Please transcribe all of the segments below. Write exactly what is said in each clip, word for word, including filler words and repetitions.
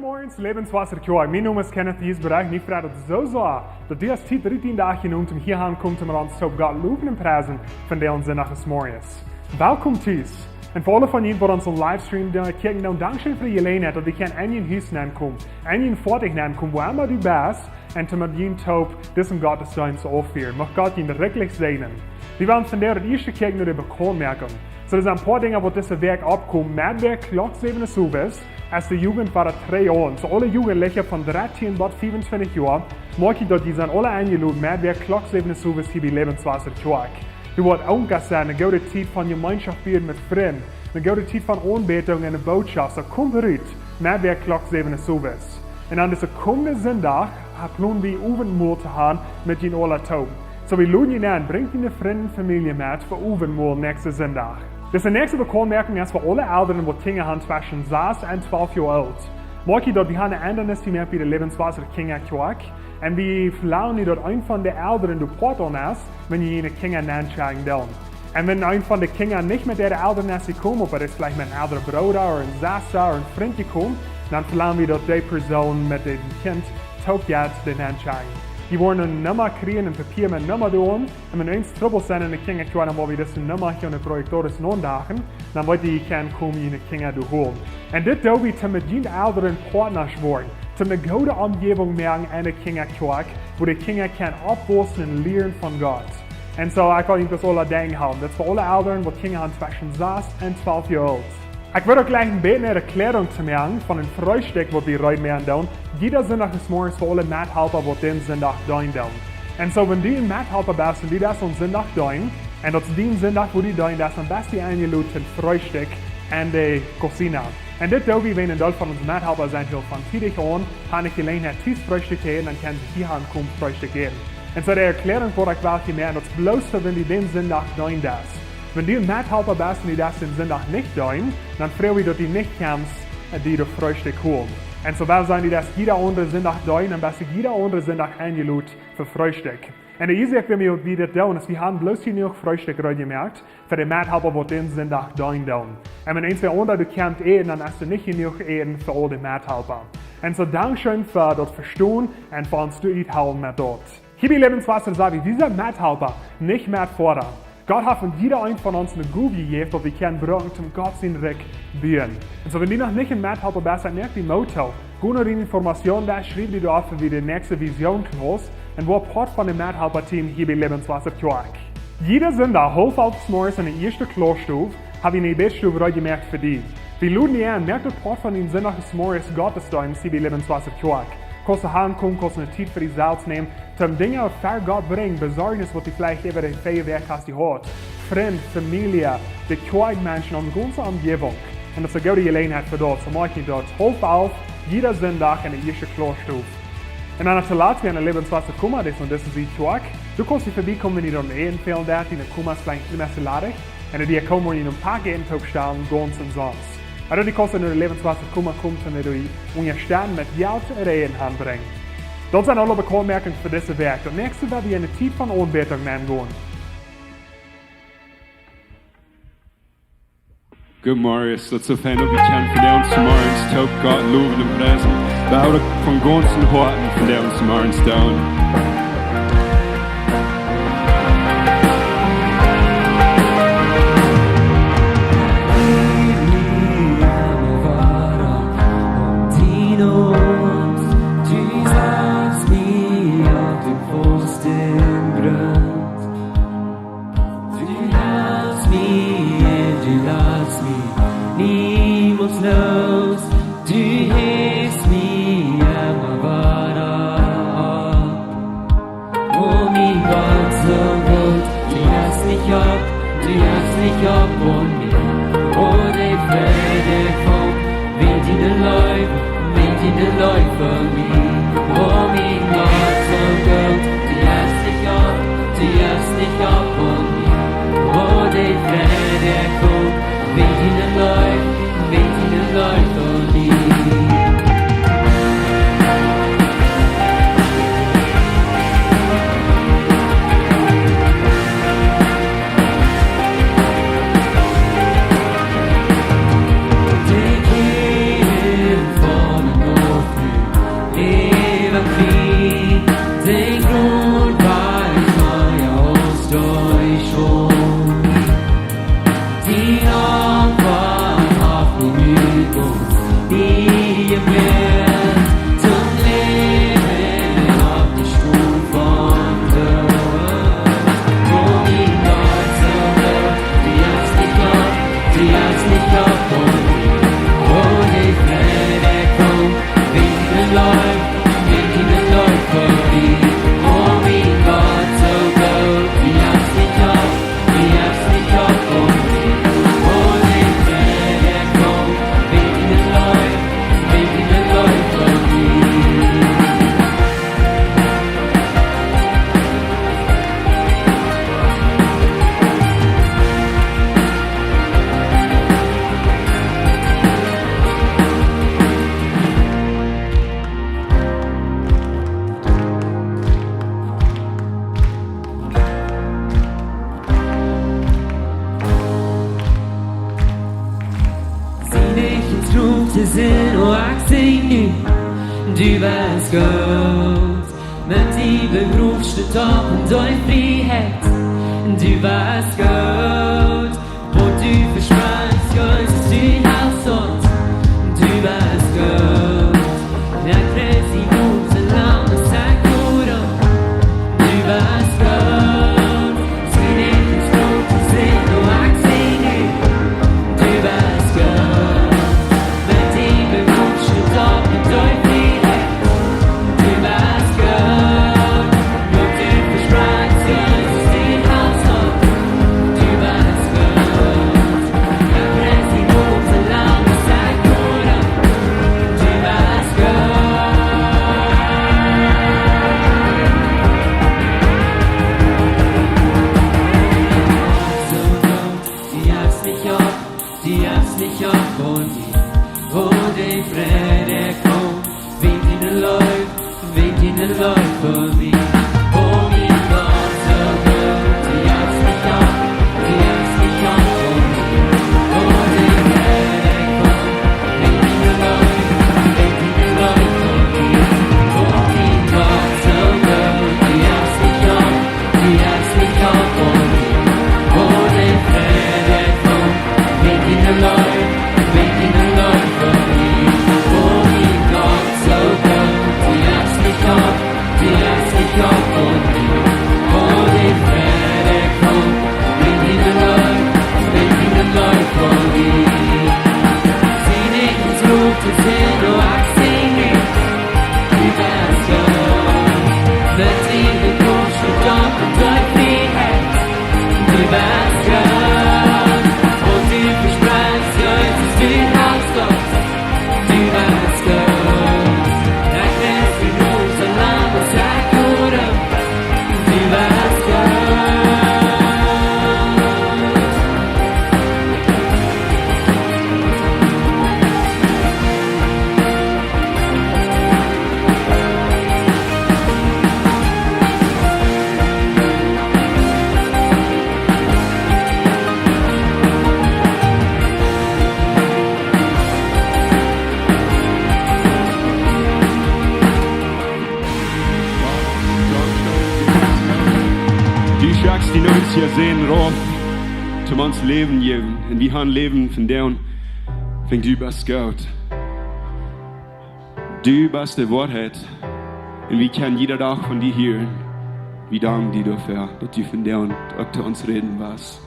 Morjens, Lebenswasser Kjoakj. Mien Nomen es Kenneth Giesbrecht. Mie freit daut soo sea, daut du hast Tiet rut dien Dach jenomen, om hia aunkomen, om ons toop Gott lowen un priesen von dän Sindach zemorjes. Welkom tus. Un fa aule von junt, waut ons aum Livestream kjikjen, dan dankscheen fa de Jeläajenheit, daut wie kjennen en jun Hus nenkomen, en jun Foatich nenkomen, wua emma du best, un toop met junt toop disen Gottesdeenst auffieren. Mucht Gott junt rikjlich säajnen. Wie wellen vondoag daut ieeschte kjikjen no de Bekauntmoakjunk. Soo, doa sent een poa Dinja, waut dise Wäakj oppkomen. Met Wäakj Klock säwen Uhr owes, aus de Jugend wada trigj aun. Soo, aule Jugendliche von dartieen bat fiefuntwintich Joa, moakj daut, dee sent aule enjeloden, met Wäakj Klock säwen Uhr owes hia bie Lebenswasser Kjoakj. Doa woat uk sennen eene goode Tiet von Jemeenschoft fieren met Frind, eene goode Tiet von Aunbädunk un eene Botschoft. Soo, komt rut, met Wäakj Klock säwen Uhr owes. Un aun disen komenden Sindach ha-, plon wie Owentmol to haben met junt aule toop. Soo, wie loden junt en, brinjt june Frind un Famielje met fa Owentmol näakjsten Sindach. Dise näakjste Bekauntmoakjunk es fa aule Elren, waut Kjinja haben tweschen sas un twalf Joa oolt. Moakj daut, wie haben eene Endanis jemoakt bie de Lebenswasser Kjinja Kjoakj. Un wie velangen nu, daut een von de Elren doa Poat aun es, wan june Kjinja nenschekjen doonen. Un wan een von de Kjinja nich met äare Elren es jekomen, oba es veleicht met een elren Brooda ooda eene Sesta ooda een Frint jekomen, dan velangen wie, daut dee Persoon met daut Kjint toop jeit, dän nenschekjen. Dee woaren eene Numma kjrieen, een Papia met eene Numma doaraun. Un wan eent Trubbel sent en de Kjinja Kjoakj, dan woa wie dise Numma hia aun de Projektoren aundoagen, dan woa dee kjennen komen, june Kjinja doa holen. Un dit doo wie, om met junt Elren Poatna to woaren, om eene goode Omjäwunk moaken en de Kjinja Kjoakj, wua de Kjinja kjennen oppwaussen un lieren von Gott. Un soo, ekj well junt daut aula denkjen hoolen. Daut es fa aule Elren, waut Kjinja haben tweschen sas un twalf Joa oolt. Ekj well uk jlikj een bät eene Erkjläarunk to moaken von een Freestikj, waut wie reed moaken doonen. Jieda Sindach zemorjes fa aule Methalpa, waut dän Sindach deenen doonen. Un soo, wan du een Methalpa best un du deist aun Sindach deenen, un daut es dien Sindach, wua du deenen deist, dan best du enjeloden toom Freestikj en de cocina. Un dit doo wie, wan een Deel von onse Methalpa sent hia von tiedich aun, haben nich Jeläajenheit tus Freestikj to äten, dan kjennen see hia aunkomen Freestikj äten. Un soo de Erkjläarunk, waut ekj well hia moaken, daut es bloos fa wan du dän Sindach deenen deist. Wan du een Methalpa best un du deist dän Sindach nich deenen, dan froag wie, daut du nich kjemst, äh, die daut Freestikj holen. Un soo well sennen, du deist jieda aundren Sindach deenen, dan best du jieda aundren Sindach enjeloden fa Freestikj. Un de Uasoak, wuarom wie dit doonen, es, wie haben bloos jenuach Freestikj reed jemoakt fa de Methalpa, waut dän Sindach deenen doonen. Un wan eent ooda aundra doa kjemt äten, dan es doa nich jenuach Äten fa aul de Methalpa. Un soo, dankscheen fa daut Vestonen un fa ons doa uthoolen met daut. Hia bie Lebenswasser saj wie, wie sent Methalpa, nich Metfoda. Gott haft aun jieda een von ons eene Gow jejäft, waut wie kjennen brucken, om Gott sien Rikj buen. Un soo, wan du noch nich een Methalpa best, dan moak die Moot too. Go no de Information, doa schriew die doa auf fa de näakjste Vision Class un woa Poat von de Methalpa Team hia bie Lebenswasser Kjoakj. Jieda Sindach, haulf alf zemorjes en de ieeschte Klausstow, hab wie eene Bätstow reed jemoakt fa die. Wie loden die en, moak daut Poat von dän Sindach zemorjes Gottesdeenst hia bie Lebenswasser Kjoakj. Kaust du hankomen, kaust du eene Tiet fa die selfst nämen, toom Dinja ver Gott brinjen, Besorjnis, waut du veleicht äwa de vea Wäakj hast jehaut. Frind, Famielje, de Kjoakjmenschen, de gaunze Omjäwunk. Un daut es eene goode Jeläajenheit fa daut. Soo moak daut haulf alf, jieda Sindach en de ieeschte Klausstow. Un dan toolatst, wie haben een Lebenswasser Kumma, daut es aun dise Sied Kjoakj. Du kaust hia verbiekomen, wan die doa Äten fälen deit, dee Kumma es veleicht een bät ladich. Un dee komen, woa du een Poat Äten toopstalen, gaunz omsonst. Oba du kaust no de Lebenswasser Kumma komen, toom die unjasteten met Jelt un Äten hanbrinjen. Daut sent aule Bekauntmoakjungen fa dise Wäakj. Daut näakjste woa wie en de Tiet von Aunbädunk nengonen. Good morning. Daut es soo fein, daut wie kjennen vondoag zemorjes toop Gott lowen un priesen. Wie haben daut von gaunzem Hoaten vondoag zemorjes doonen. Du hast mie, du latst mie niemols loos, du häfst mie emma wada opp. O mien Gott, soo goot, du hest mie opp, du hest mie opp un mie. O, de Freid, de Freid, wäajen diene Leew, wäajen diene Leew fa mie. O mien Gott, soo goot, du hest mie opp, du hest mie opp un mie. O, de Freid, de Freid, wäajen diene Leew, wäajen diene Leew fa mie. Sing nu, du best goot. Met die begroof stonen opp en de Frieheit. Du best goot. Waut du vesprakjst, Jesus, du hältst daut. Du best goot. Ekj pries die Lof, soo lang aus ekj hia sie. Du best goot. Sien Nomen es groot, sien Nomen es sinnvoll. Du best goot. Met die begroof stonen opp en de Frieheit. Du best goot. Waut du vesprakjst, Jesus, du hältst daut. Du best goot. Ekj pries die Lof, soo lang aus ekj hia sie. Du best goot. Soo goot, du jefst nich opp, du jefst nich opp, un du, oh, du Fräd, dee kjemt wäajen diene Leew, wäajen diene Leew fa mie. Oh, mien Gott, soo goot, du jefst nich opp, du jefst nich opp, un du, oh, du Fräd, dee kjemt wäajen diene Leew, wäajen diene Leew fa mie. Oh, mien Gott, soo goot, du jefst nich opp, du jefst nich opp, un du, oh, du Fräd, dee kjemt wäajen diene Leew, wäajen diene Leew fa mie. Oh, mien Gott, soo goot, du jefst nich opp, du jefst nich opp, un du, oh, du Fräd, dee kjemt wäajen diene Leew, wäajen diene Leew fa mie. Sien Nomen es groot, sien Nomen es sinnvoll. Du best goot. Met die begroof stonen opp en de Frieheit. Du best goot. Waut du vesprakjst, Jesus, du hältst daut. Du best goot. Ekj pries die Lof, soo lang aus ekj hia sie. Du best goot. Du schekjst die Noot hia soo rauf, toom ons Läwen jäwen. Un wie haben Läwen von die. Wiels du best goot. Du best de Woarheit. Un wie kjennen jieda Dach von die hieren. Wie danken die doafäa, daut du vondoag uk to ons räden wurscht.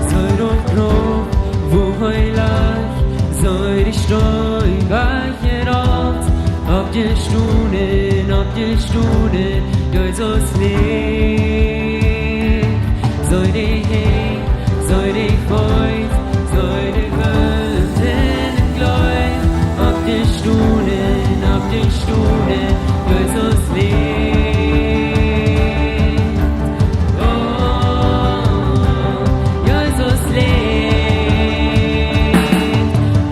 Soo de Krauft, woo hee lajcht, soo de Stoot, woo hee rolt, opp de Stonen, opp de Stonen, Jesus Licht. Soo de Henj, soo de Feet, soo de Haunt un de Kjneeen, opp de Stonen, opp de Stonen, Jesus Licht. Oh, Jesus Licht,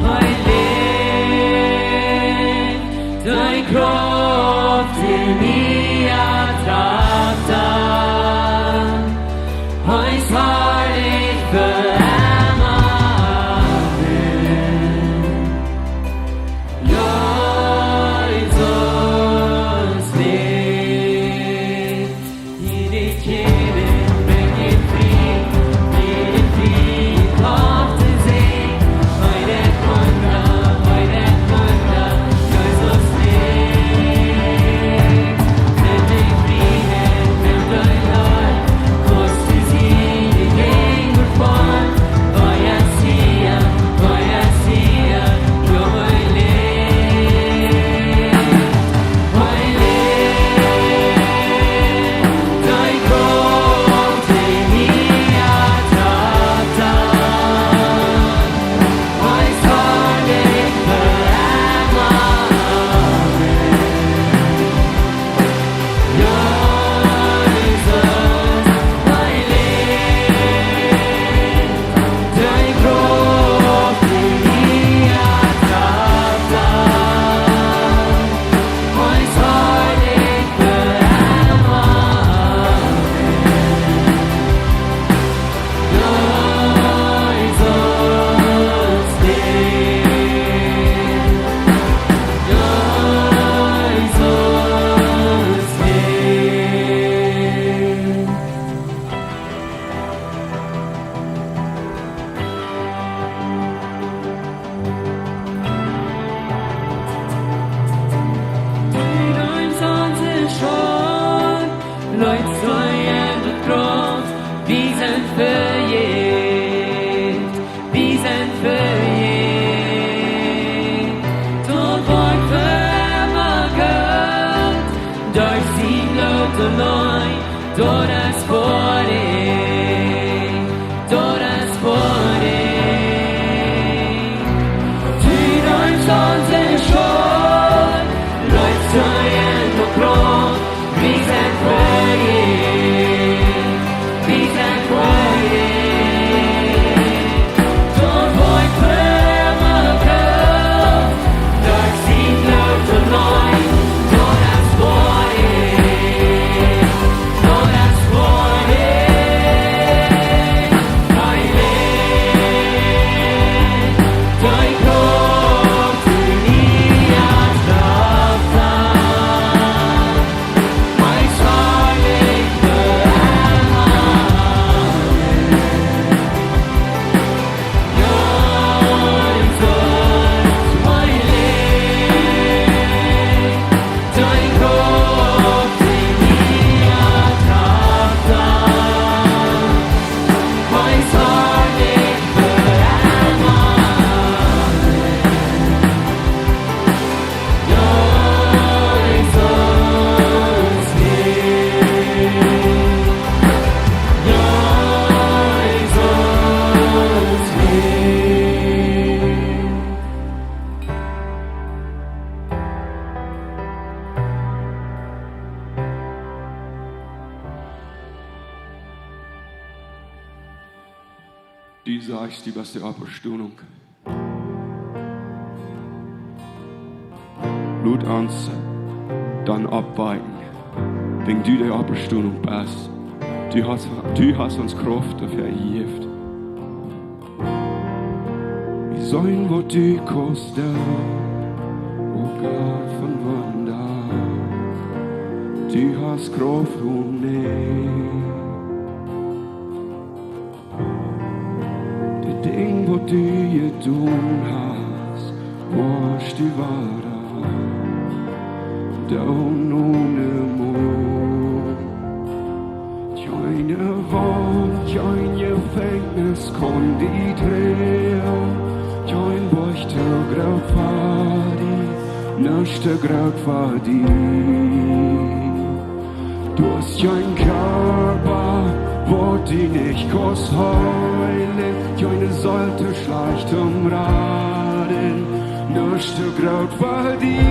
hee Licht, diene Krauft en mie tracht aun. Hee Leeft hee en daut Graf, wie sent vejäft, wie sent vejäft. Daut woat fa emma Gott, derch sien Bloot auleen, daut es fa die, daut es fa die. Du deist onse Schult, leeft hee en daut Graf, wie sent vejäft, wie sent vejäft. Daut woat fa emma Gott, derch sien Bloot auleen, daut es fa die, daut es fa die. Du sajchst, du best de Oppstonunk. Lot ons dan oppwaken, wan du de Oppstonunk best. Du hast, du hast ons Krauft doafäa jejäft. Wie seenen, waut du kaust doonen, o Gott von Wunda. Du hast Krauft onen Enj. De Dinj, waut du jedonen hast, woascht du wada doonen onen Mot. Kjeene Waunt, kjeen Jefenkjnis kaun die droagen, kjeen Boajch too groot fa die, nuscht too groot fa die. Du hast kjeen Kjarpa, waut die nich kaust heelen, kjeene Seel too schlajcht toom raden, nuscht too groot fa die.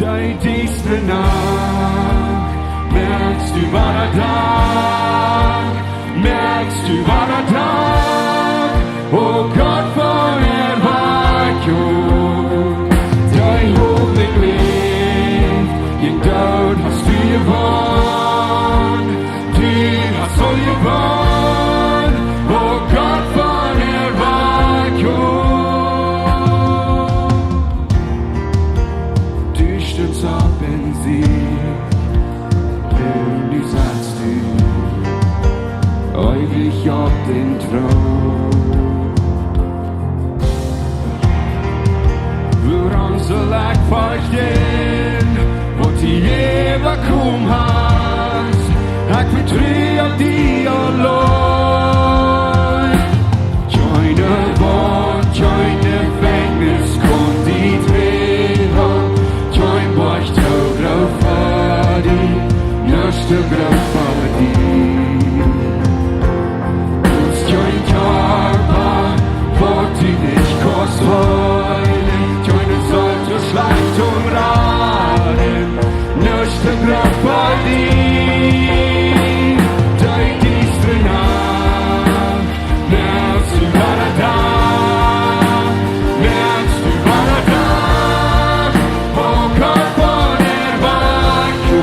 Dee diestre Nacht, moakst du wada Dach, moakst du wada Dach, o Gott von Erwakjunk. Dee Hopninj läft, dän Doot hast du jewonnen, du hast aul jewonnen, o Gott von Erwakjunk. Du stundst opp en Siech, un du satst die eewich opp dän Troon. Wuarom saul ekj ferchten, waut du äwakomen hast? Ekj vetru opp die auleen. Kjeene Waunt, kjeen Jefenkjnis kaun die droagen, kjeen Boajch too groot fa die, nuscht too groot fa die. Du hast kjeen Kjarpa, waut die nich kaust heelen, kjeene Seel too schlajcht toom raden, nuscht too groot fa die. Dee diestre Nacht, moakst du wada Dach, moakst du wada Dach, o Gott von Erwakjunk.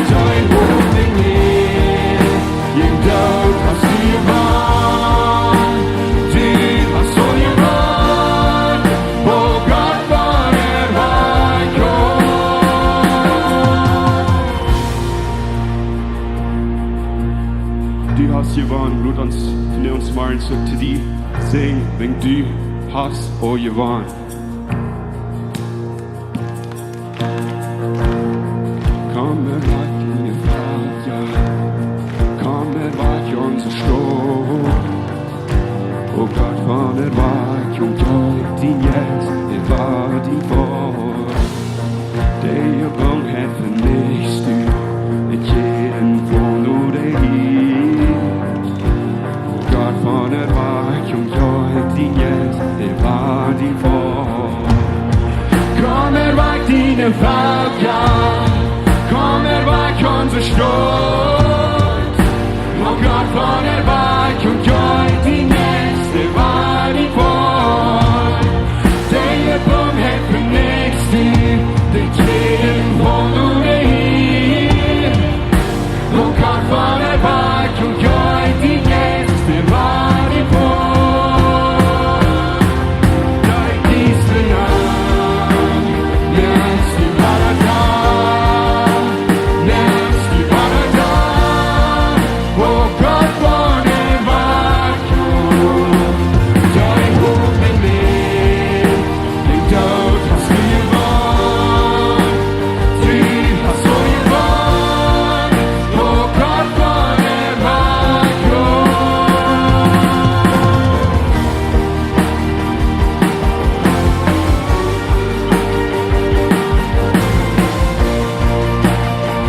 Dee Hopninj läft, dän Doot hast du jewonnen, du hast aul jewonnen, o Gott von Erwakjunk. Du hast jewonnen. Lot ons, wan wie ons mol soo to die sinjen, wan du hast aul jewonnen. Komm Onse Staut, o Gott von Erweckung, jeit die näakjste Welt väa. De Bom haft de näakjste, de Kjäden von Unja. O Gott von Erweckung, jeit die näakjste Welt väa.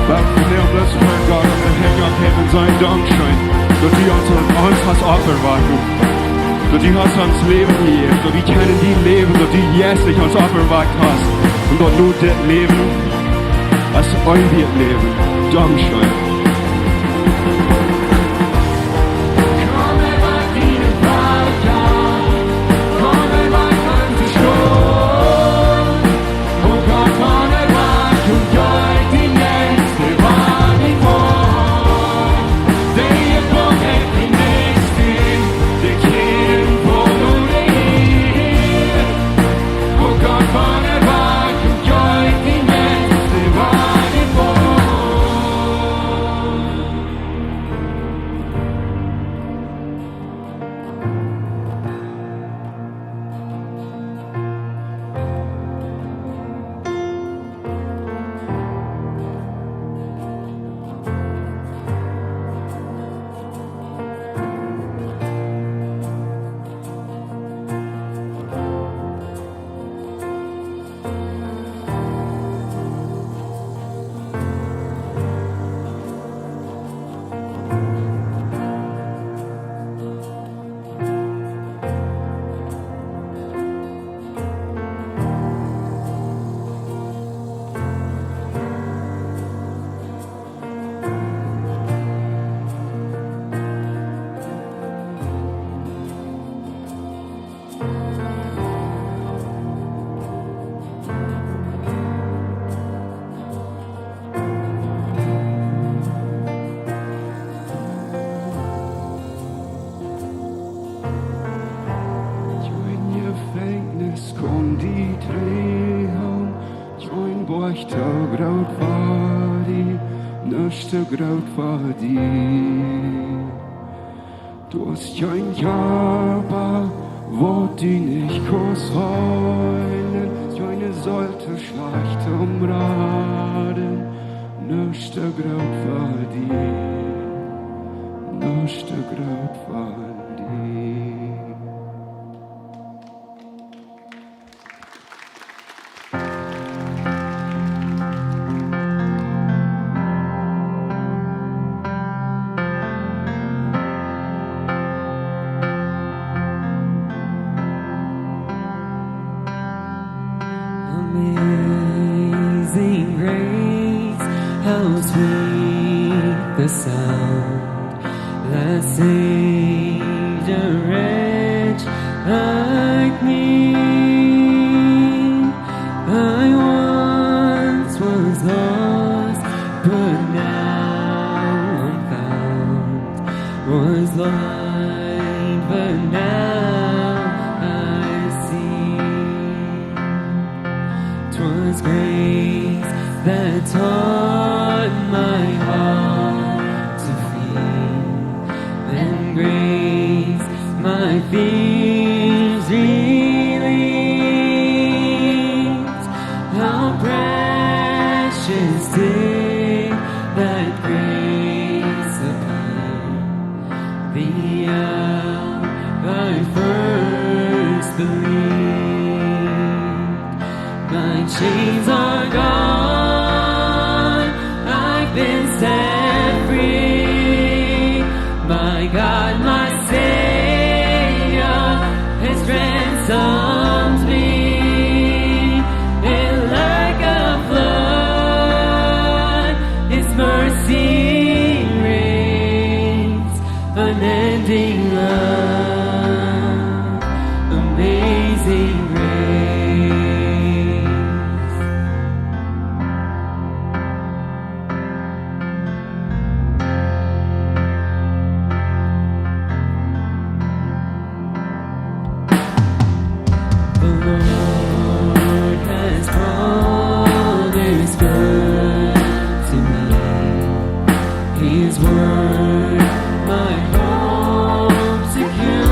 Well, now let's thank God on the hang up heaven, sajen Dankscheen, daut du ons, ons hast oppwakt. Daut du hast ons Läwen jejäft, daut wie kjennen die läwen, daut du jeistlich ons oppwakt hast. Un daut nu dit Läwen es eewjet Läwen. Dankscheen. Kjeen Jefenkjnis kaun die trigjhoolen, kjeen Boajch too groot fa die, nuscht too groot fa die. Du hast kjeen Kjarpa, waut die nich kaust heelen, kjeene Seel too schlajcht om raden, nuscht too groot fa die, nuscht too groot fa die. Amazing grace, how sweet the sound that saved a wretch like me. I once was lost, but now I'm found. Was blind, but now I see. 'Twas grace that taught my heart to fear, and grace my fears relieved. How precious did that grace appear, the hour I first believed. My chains are gone, I've been set free. My God, my Savior, has ransomed me. And like a flood, His mercy Amazing love, amazing grace. The Lord has promised good to me. His word my hope secures.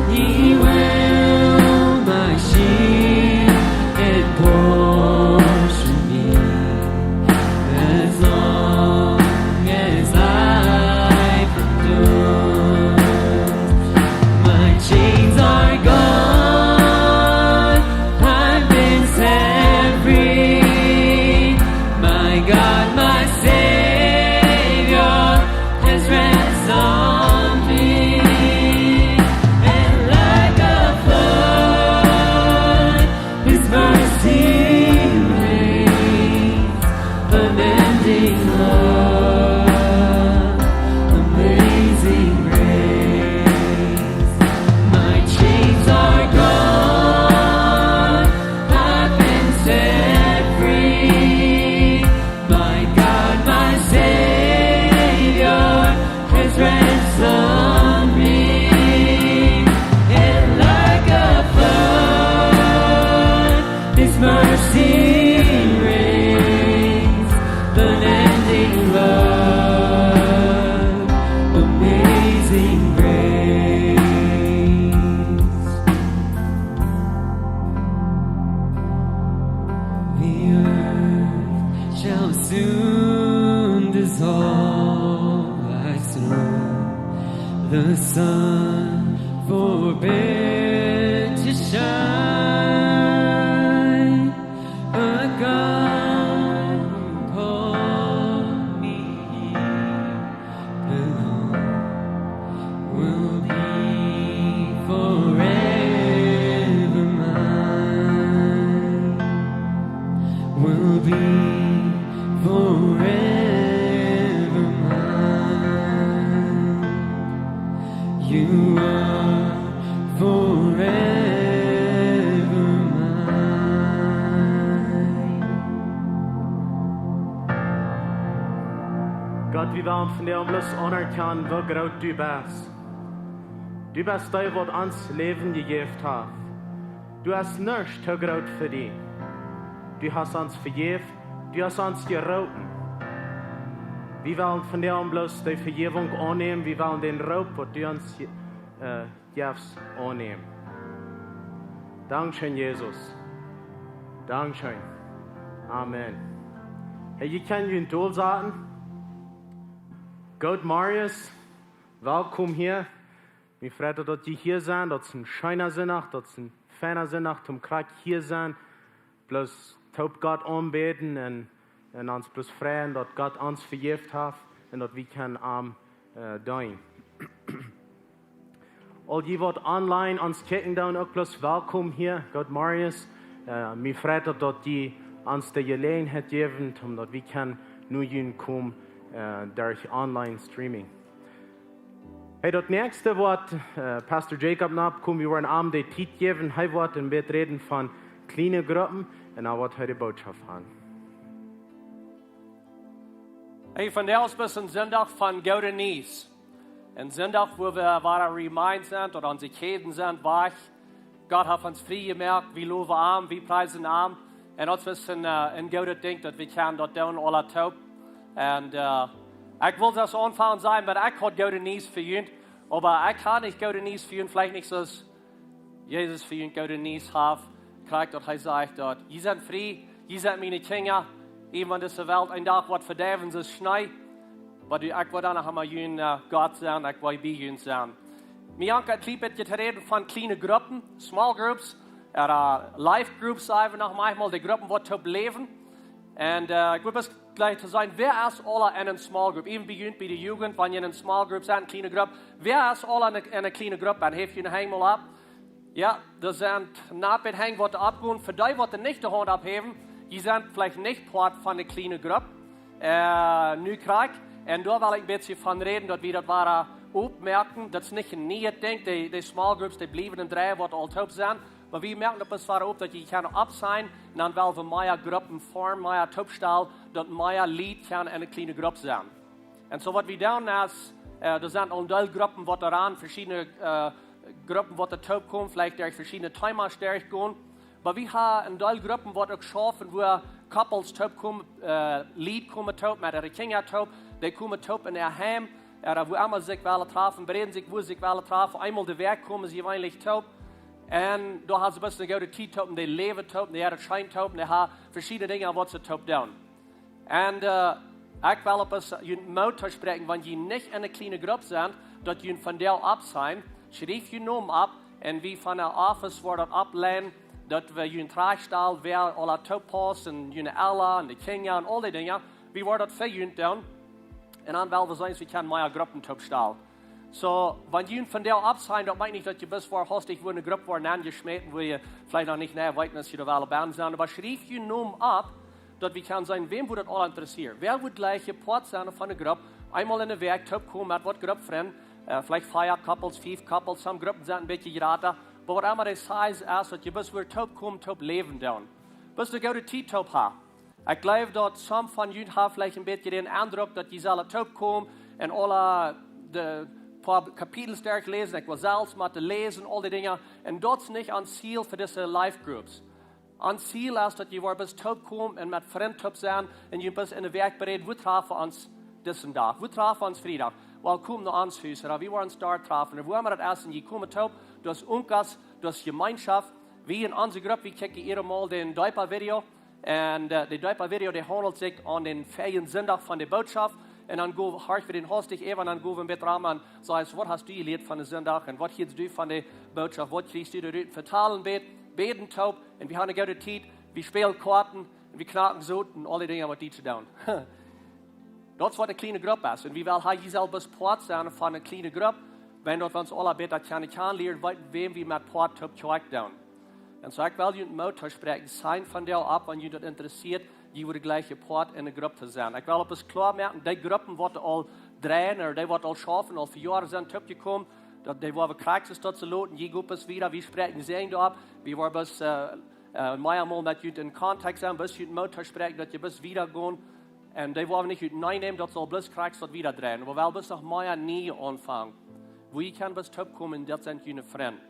He will my shield and portion be. As long as life endures, my chains are gone. I've been set free. My God, my Savior has ransomed me. And like a flood, his mercy reigns, unending love, amazing grace. My chains are gone, I've been set free. My God, my Savior, has ransomed me, and like a flood, his mercy reigns, unending love, amazing grace. The earth shall soon dissolve like snow. The sun forbid to shine, but God who called me alone will be forever mine, will be forever mine. You are forever mine. Gott, wie wellen vondoag bloos aunerkjanen, woo groot du best. Du best dee, waut ons Läwen jejäft haft. Du hast nuscht too groot fa die. Du hast ons vejäft, du hast ons jeroopen. Wie wellen vondoag bloos dee Vejäwunk aunnämen, wie wellen dän Roop, waut du ons je-, äh, jefst, aunnämen. Dankscheen, Jesus. Dankscheen. Amen. Hey, jie kjennen junt dolsaten. Goot Morjes. Welkom hia. Mie freit daut, daut jie hia sent. Daut es een scheena Sindach, daut es een feina Sindach, toom krakjt hia sennen. Bloos toop Gott aunbäden un, un ons bloos freien, daut Gott ons vejäft haft un daut wie kjennen am, äh, deenen. Aul jie, waut online ons kjikjen doonen, uk bloos welkom hia. Goot Morjes. Äh, mie freit daut, daut jie ons de Jeläajenheit jäwen, toom daut wie kjennen no junt komen, äh, derch online streaming. Hey, daut näakjste woat, äh, Pastor Jacob noppkomen, wie woaren am de Tiet jäwen, hee woat een bät räden von kjliene Gruppen un dan woat hee de Bootschoft haben. Hey, vondoag es een Sindach von Goode Niees. Een Sindach, wua wie wada remind sent, daut onse Kjäden sent wajch. Gott haft ons frie jemoakt, wie lowen am, wie priesen am. Un daut es een, äh, een goodet Dinkj, daut wie kjennen daut doonen, aula toop. Un, äh, ekj well daut aunfangen sajen, oba ekj hab Goode Niees fa junt. Oba ekj hab nich Goode Niees fa junt, veleicht nich soo aus Jesus fa junt Goode Niees haft. Krakjt daut hee sajcht daut: Jie sent frie, jie sent miene Kjinja. Iewen wan dise Welt een Dach woat vedeiwen, soo aus Schnee. Oba du, ekj well dan noch emma jun, äh, Gott sennen, ekj well bie junt sennen. Mie jankat daut Lied, daut jie räden von kjliene Gruppen, small groups, ooda life groups, sajen wie noch maunchmol, de Gruppen, waut toop läwen. Un, äh, ekj well bloos jlikj to sajen, wäa es aula enn eene small group? Iewen bie junt, bie de Jugend, wan jie enn eene small group sent, eene kjliene Grupp. Wäa es aula enn eene, enn eene kjliene Grupp? Dan heft june Henj mol opp. Jo, doa sent een poa Henj, waut oppgonen. Fa dee, waut nich de Haunt opphäwen, jie sent veleicht nich Poat von de kjliene Grupp. Äh, nu krakjt. Un doa well ekj een bät von räden, daut wie daut woaren oppmoaken. Daut es nich een nieet Dinkj. De, de small groups, dee bliewen en dree, waut aul toop sent. Oba wie moaken daut bloos woaren opp, daut jie kjennen oppseenen. Un dan well wie mea Gruppen formen, mea toopstalen, daut mea Lied kjennen en eene kjliene Grupp sennen. Un soo waut wie doonen es, äh, doa sent aul een Deel Gruppen waut doa aun, veschiedne, äh, Gruppen waut doa toop komen, veleicht derch veschiedne Themas derchgonen. Oba wie haben een Deel Gruppen waut uk schaufen, wua couples toop komen, äh, Lied komen toop, met äare Kjinja toop, dee komen toop en äa Heim, ooda wua emma see sikj wellen trafen, bereeden sikj, wua see sikj wellen trafen. Eemol de Wäakj komen see jeweenlich toop. Un doa haben see best eene goode Tiet toop, un dee läwen toop, un dee haben daut scheen toop, un dee haben veschiedne Dinja waut see toop doonen. Un, äh, ekj well opp es, junt Moot toospräakjen, wan jie nich en eene kjliene Grupp sent, daut jie von doa opp sent, schriew jun Nomen opp, un wie von de Office woaren daut oppleiden, daut wie junt trajchtstalen, wäa aula toop paust, un june Elren, un de Kjinja, un aul dee Dinja. Wie woaren daut fa junt doonen. Un dan well wie seenen, aus wie kjennen mea Gruppen toopstalen. Soo, wan jie von doa opp sent, daut meent nich, daut jie bloos fa hastich wua eene Grupp woaren aunjeschmäten, wua jie veleicht noch nich nä weeten, aus jie doa wellen bie sent. Oba schriew jun Nomen opp, daut wie kjennen seenen, wäm wudd daut aul interesseren. Wäa wudd jleichen Poat sennen von eene Grupp, eemol en de Wäakj toop komen met waut Gruppfrind, äh, veleicht fief couples, fief couples, some Gruppen sent een bät jrata, oba waut emma de size es, daut jie bloos wua toop komen, toop läwen doonen. Bloos eene goode Tiet toop haben. Ekj jleew daut some von junt haben veleicht een bät dän Endruck daut jie sellen toop komen un aule de poa Kapitels derchläsen. Ekj well selfst mau läsen, aul dee Dinja. Un daut es nich ons Ziel fa dise Life Groups. Ons Ziel es daut jie woaren bloos toop komen un met Frind toop sennen un jie bloos en de Wäakj bereeden, wua trafen wie ons disen Dach, wua trafen wie ons Friedach. Well, kom no ons Hus, ooda wie woaren ons doa trafen. Un wua emma daut es, un jie komen toop, daut es Unkas, daut es Jemeenschoft. Wie en onse Grupp, wie kjikjen hia mol dän Deepa Video. Un, äh, de Deepa Video, dee haundelt sikj aun dän vieeden Sindach von de Bootschoft. Un dan go, horch wie dän hastich äwa, un dan go wie met Raman, saj, waut hast du jelieet von dän Sindach? Un waut hieescht du von de Bootschoft? Waut kjrichst du doa rut? Vetalen, bät, bäden toop. Un wie haben eene goode Tiet. Wie spälen Koaten. Un wie knacken Soten. Un aul dee Dinja waut dee to doonen. Daut es waut eene kjliene Grupp es. Un wie wellen hia selfst Poat sennen von eene kjliene Grupp. Wan daut wie ons aula bäta kjennen, kjennen lieren, weeten, wäm wie met Poat toop Kjoakj doonen. Un soo, ekj well junt Moot toospräakjen, seenen von doa opp, wan junt daut interessieet, jie wudden jleichen Poat en eene Grupp to sennen. Ekj well opp es kloa moaken, dee Gruppen waut aul dreien, ooda dee waut aul schaufen, aul fa Joaren sent toopjekomen, daut dee woaren wie krakjt soo daut see loten, jie go bloos wieda, wie spräakjen Säajen doa opp, wie woaren bloos, äh, äh, meamol met junt en Kontakt sennen, bloos junt Moot toospräakjen, daut jie bloos wieda gonen. Un dee woaren wie nich utenaunda nämen, daut saul bloos krakjt soo daut wieda dreien. Oba wie wellen bloos noch mea nie aunfangen. Wua jie kjennen bloos toop komen, daut sent june Frind.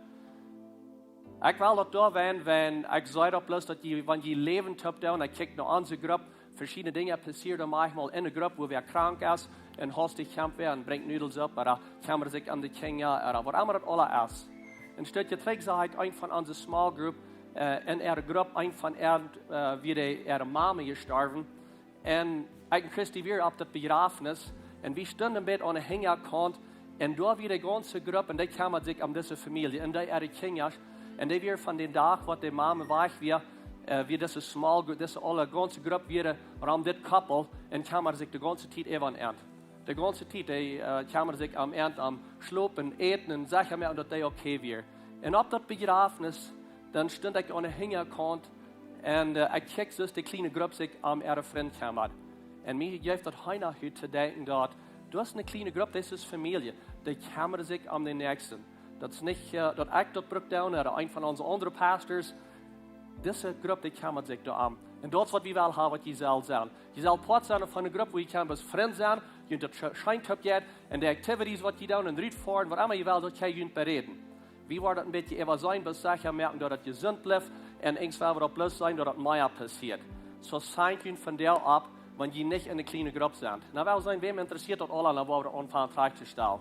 Ekj well daut doa wan, wan ekj saj daut bloos daut jie, wan jie läwen toop doonen, ekj kjikj no onse Grupp, veschiedne Dinja passieren doa maunchmol en de Grupp, wua wäa krank es, un hastich kjemt wäa un brinjt Nudelsupp, ooda kjemmat sikj om de Kjinja, ooda waut emma daut aula es. Een Stekj trigj sach ekj een von onse small group, äh, en äare Grupp, een von äare, äh, wia de, äare Mame jestorwen. Un ekj un Christy wieren opp daut Bejrafnis. Un wie stunden een bät aun de Hinjakaunt. Un doa wia de gaunze Grupp, un dee kjemmaden sikj om dise Famielje, un dee äare Kjinja. Un dee wieren von dän Dach, waut de Mame wajch wia, äh, wia dise small group, dise aule gaunze Grupp wia rom dit Koppel, un kjemmaden sikj de gaunze Tiet äwa an. De gaunze Tiet, dee, äh, kjemmaden sikj om an, om schlopen, äten un secha moaken daut dee okay wia. Un opp daut Bejrafnis, dan stunt ekj aun de Hinjakaunt un, äh, ekj kjikj soo aus de kjliene Grupp sikj om äare Frind kjemmad. Un mie jeft daut heena hut to denkjen daut, du hast eene kjliene Grupp, daut es Famielje, dee kjemmaden sikj om dän Näakjsten. Daut es nich, äh, daut ekj daut bruk doonen, ooda een von onse aundre Pastors, dise Grupp, dee kjemmat sikj doarom. Un daut es waut wie wellen haben, waut jie sellen sennen. Jie sellen Poat sennen von eene Grupp, wua jie kjennen bloos Frind sennen, jie daut sche-, scheen toop jeit, un de activities waut jie doonen, un rutfoaren, waut emma jie wellen, daut jie junt bereeden. Wie woaren daut een bät äwaseenen, bloos secha moaken daut daut jesunt blift, un irjentwanea woat daut bloos sennen, daut daut mea passieet. Soo seenen jie von doa opp, wan jie nich en eene kjliene Grupp sent. Nu, wie sellen seenen, wäm interessieet daut aula, dan woaren wie aunfangen trajcht to stalen.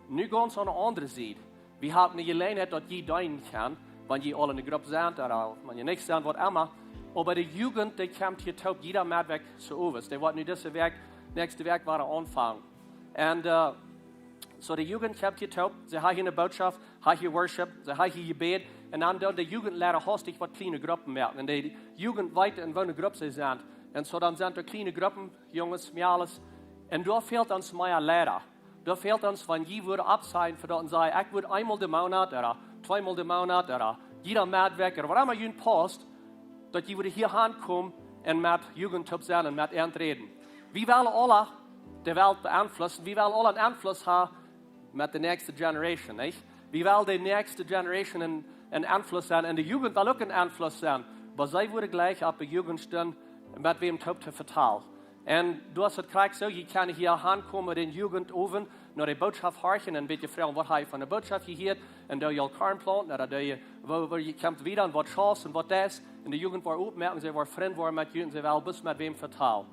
Nu gaunz aun de aundre Sied. Wie haben eene Jeläajenheit daut jie deenen kjennen, wan jie aul en eene Grupp sent, ooda wan jie nich sent, waut emma. Oba de Jugend, dee kjemt hia toop, jieda Medwäakj soo owes. Dee woat nu dise Wäakj, näakjste Wäakj woaren aunfangen. Un, äh, soo de Jugend kjemt hia toop, see haben hia eene Bootschoft, haben hia Worship, see haben hia Jebäd. Un dan doonen de Jugendleida hastich waut kjliene Gruppen moaken. Un de Jugend weet, en woone Grupp see sent. Un soo dan sent doa kjliene Gruppen, Junges, Mejales. Un doa fält ons mea Leida. Doa fält ons, wan jie wudden oppseenen fa daut un sajen, ekj wudd eemol de Moonat, ooda tweemol de Moonat, ooda jieda Medwäakj, ooda waut emma junt paust, daut jie wudden hia aunkomen un met Jugend toop sennen un met an räden. Wie wellen aula de Welt beeinflussen. Wie wellen aule eenen Einfluss haben met de näakjste Generation, nich? Wie wellen de näakjste Generation eenen, eenen Einfluss sennen. Un de Jugend well uk eenen Einfluss sennen. Oba see woaren jlikj opp de Jugend stonen, met wäm toop to vetalen. Un du hast daut krakjt soo, jie kjennen hia aunkomen, de Jugend oben, no de Botschaft horchen un een bät froagen, waut hab jie von de Botschaft jehieet? Un doo jie aul Korn plaunten, ooda doo jie, woo, woo jie kjemt wieda un waut Chance un waut daut es? Un de Jugend woat oppmoakjen, see woaren Frind woaren met junt un see wellen bloos met wäm vetalen.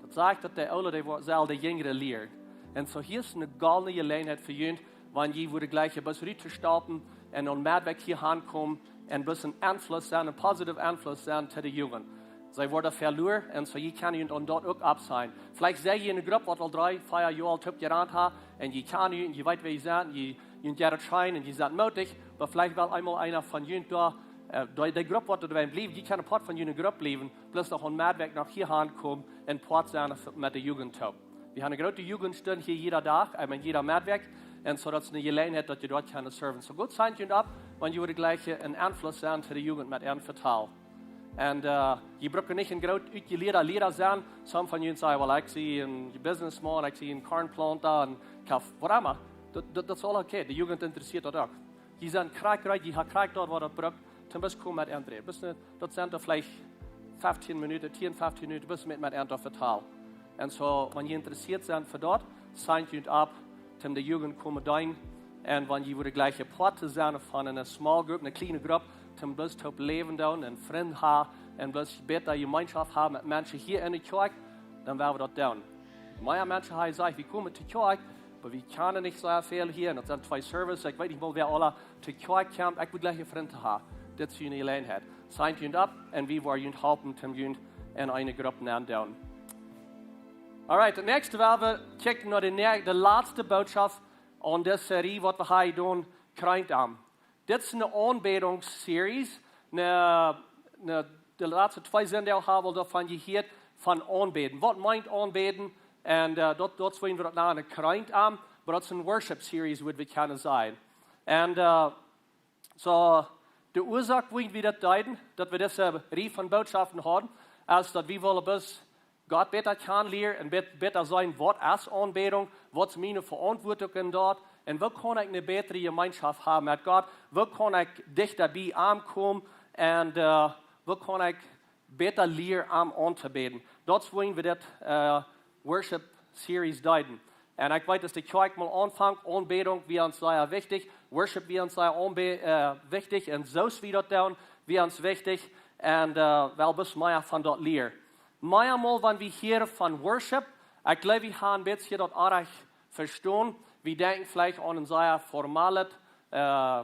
Daut sajcht, daut de Oole, dee woaren, sellen de Jinjre lieren. Un soo hia es eene goldne Jeläajenheit fa junt, wan jie woaren jlikj bloos rut to stappen un dan met wajch hia aunkomen un bloos een Einfluss sennen, een positiven Einfluss sennen to de Jugend. See woaren veloaren un soo, jie kjennen junt aun daut uk oppseenen. Veleicht sie jie eene Grupp, waut aul dree, vea Joa aul toop jerant haft, un jie kjennen junt, jie weeten, wäa jie sent, jie, jie sent jrod scheen un jie sent mootich, oba veleicht well eemol eena von junt doa, äh, de, de Grupp, waut doa bliewen, jie kjennen Poat von june Grupp bliewen, bloos noch aun met wajch hia aunkomen un Poat sennen met de Jugend toop. Wie haben eene groote Jugendstund hia jieda Dach, äh, jieda Middach. Un soo daut es eene Jeläajenheit, daut jie doa kjennen serven. Soo goot, signt junt opp, wan jie woaren jlikj eenen Einfluss sennen to de Jugend met äa Vetalen. Un, äh, jie brucken nich een groot utjelieeda Liera sennen. Some von junt sajen, well, ekj sie een businessman, ekj sie een Kornplanta un ekj hab waut emma. Daut, daut, daut es aul okay. De Jugend interessieet daut uk. Jie sent krakjt reed, jie haben krakjt daut, waut daut brukt, toom bloos komen met äa räden. Bloos nich, daut sent dan veleicht feftieen Minuten, tieen, feftieen Minuten, bloos met, met äa vetalen. Un soo, wan jie interessieet sent fa daut, signt junt opp, toom de Jugend komen deenen. Un wan jie woaren jlikj Poat sennen von eene small group, eene kjliene Grupp, toom bloos toop läwen doonen un Frind haben un bloos bäta Jemeenschoft haben met Menschen hia enne Kjoakj, dan woa wie daut doonen. Mea Menschen haben jesajcht, wie komen to Kjoakj, oba wie kjennen nich soo väl hia. Un daut sent twee Services, ekj weet nich mol, wäa aula to Kjoakj kjemt. Ekj wudd jlikj Frind haben. Dit es june Jeläajenheit. Signt junt opp un wie woaren junt halpen, toom junt en eene Grupp nendoonen. Alright, daut näakjste woa wie kjikjen no de, näa-, de latste Botschaft aun dise Serie, waut wie hia doonen, Kjreent am. Dit es eene Aunbädungsseries. Eene, eene, de latste twee Sindach haben wie doavon jehieet, von aunbäden. Waut meent aunbäden? Un, äh, daut, daut es, woo wie daut nanen, Kjreent am, oba daut es eene Worship Series, wudd wie kjennen sajen. Un, äh, soo, de Uasoak, woo wie daut deeden, daut wie dise Rieej von Botschaften hauden, es daut wie wullen bloos Gott bäta kjanen lieren un bät-, bäta seenen, waut es Aunbädunk, waut es miene Veauntwuatunk en daut, un woo kaun ekj eene bätre Jemeenschoft haben met Gott, woo kaun ekj dichta bie am komen un, äh, woo kaun ekj bäta lieren am auntobäden. Daut es, woo wie dit, äh, Worship Series deeden. Un ekj weet, aus de Kjoakj mol aunfunk, Aunbädunk wia ons sea wichtich, Worship wia ons sea aunbe-, äh, wichtich, un soo aus wie daut doonen, wia ons wichtich, un, äh, well bloos mea von daut lieren. Mea mol, wan wie hieren von Worship, ekj jleew, wie haben een bät daut oajch vestonen. Wie denkjen veleicht aun een sea formalet, äh,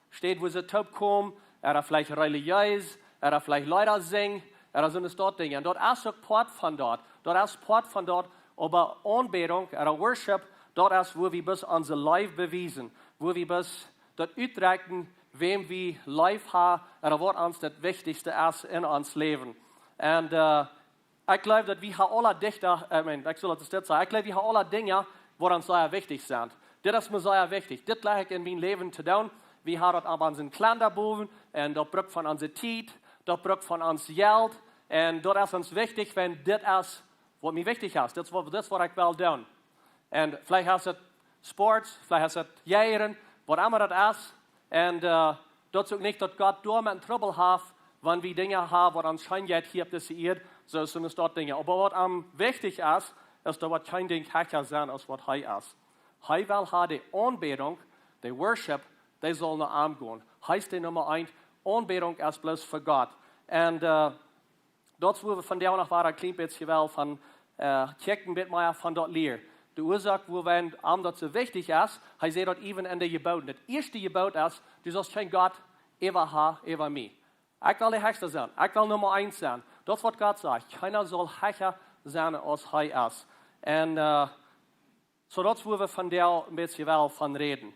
Städ, wua see toopkomen, ooda veleicht relijees, ooda veleicht Leeda sinjen, ooda soone Sort Dinja. Un daut es uk Poat von daut. Daut es Poat von daut, oba Aunbädunk, ooda Worship, daut es, wua wie bloos onse Leew bewiesen, wua wie bloos daut utdrekjen, wäm wie leef haben, ooda waut ons daut Wichtichste es en ons Läwen. Un, äh, ekj jleew, daut wie haben aula Dichter, I mean, ekj saul daut dit sajen, ekj jleew, wie haben aula Dinja, waut ons sea wichtich sent. Dit es mie sea wichtich. Dit jleew ekj en mien Läwen to doonen. Wie haben daut opp onsen Kalender bowen un daut brukt von onse Tiet, daut brukt von ons Jelt. Un daut es ons wichtich, wan dit es, waut mie wichtich es. Dit es waut, dit es waut ekj well doonen. Un veleicht es daut Sports, veleicht es daut Jäajen, waut emma daut es. Un, äh, daut es uk nich, daut Gott doamet Trubbel haft, wan wie Dinja haben, waut ons scheen jeit hia opp dise Ieed, soo aus soone Sort Dinja. Oba waut am wichtich es, es daut waut kjeen Dinkj hecha sent aus waut hee es. Hee well haben de Aunbädunk, de Worship, dee saul no am gonen. Hee es de Numma eent, Aunbädunk es bloos fa Gott. Un, äh, daut es, wua wie vondoag noch wada een kjlien bät well von, äh, kjikjen, een bät mea von daut lieren. De Uasoak, wuarom daut soo wichtich es, hee sajcht daut even en de Jeboten. Daut ieeschte Jebot es, du saust kjeen Gott äwa haben, äwa mie. Ekj well de Hechsta sennen. Ekj well Numma eent sennen. Daut es, waut Gott sajcht. Kjeena saul hecha sennen aus hee es. Un, äh, soo daut es, wua wie vondoag een bät well von räden.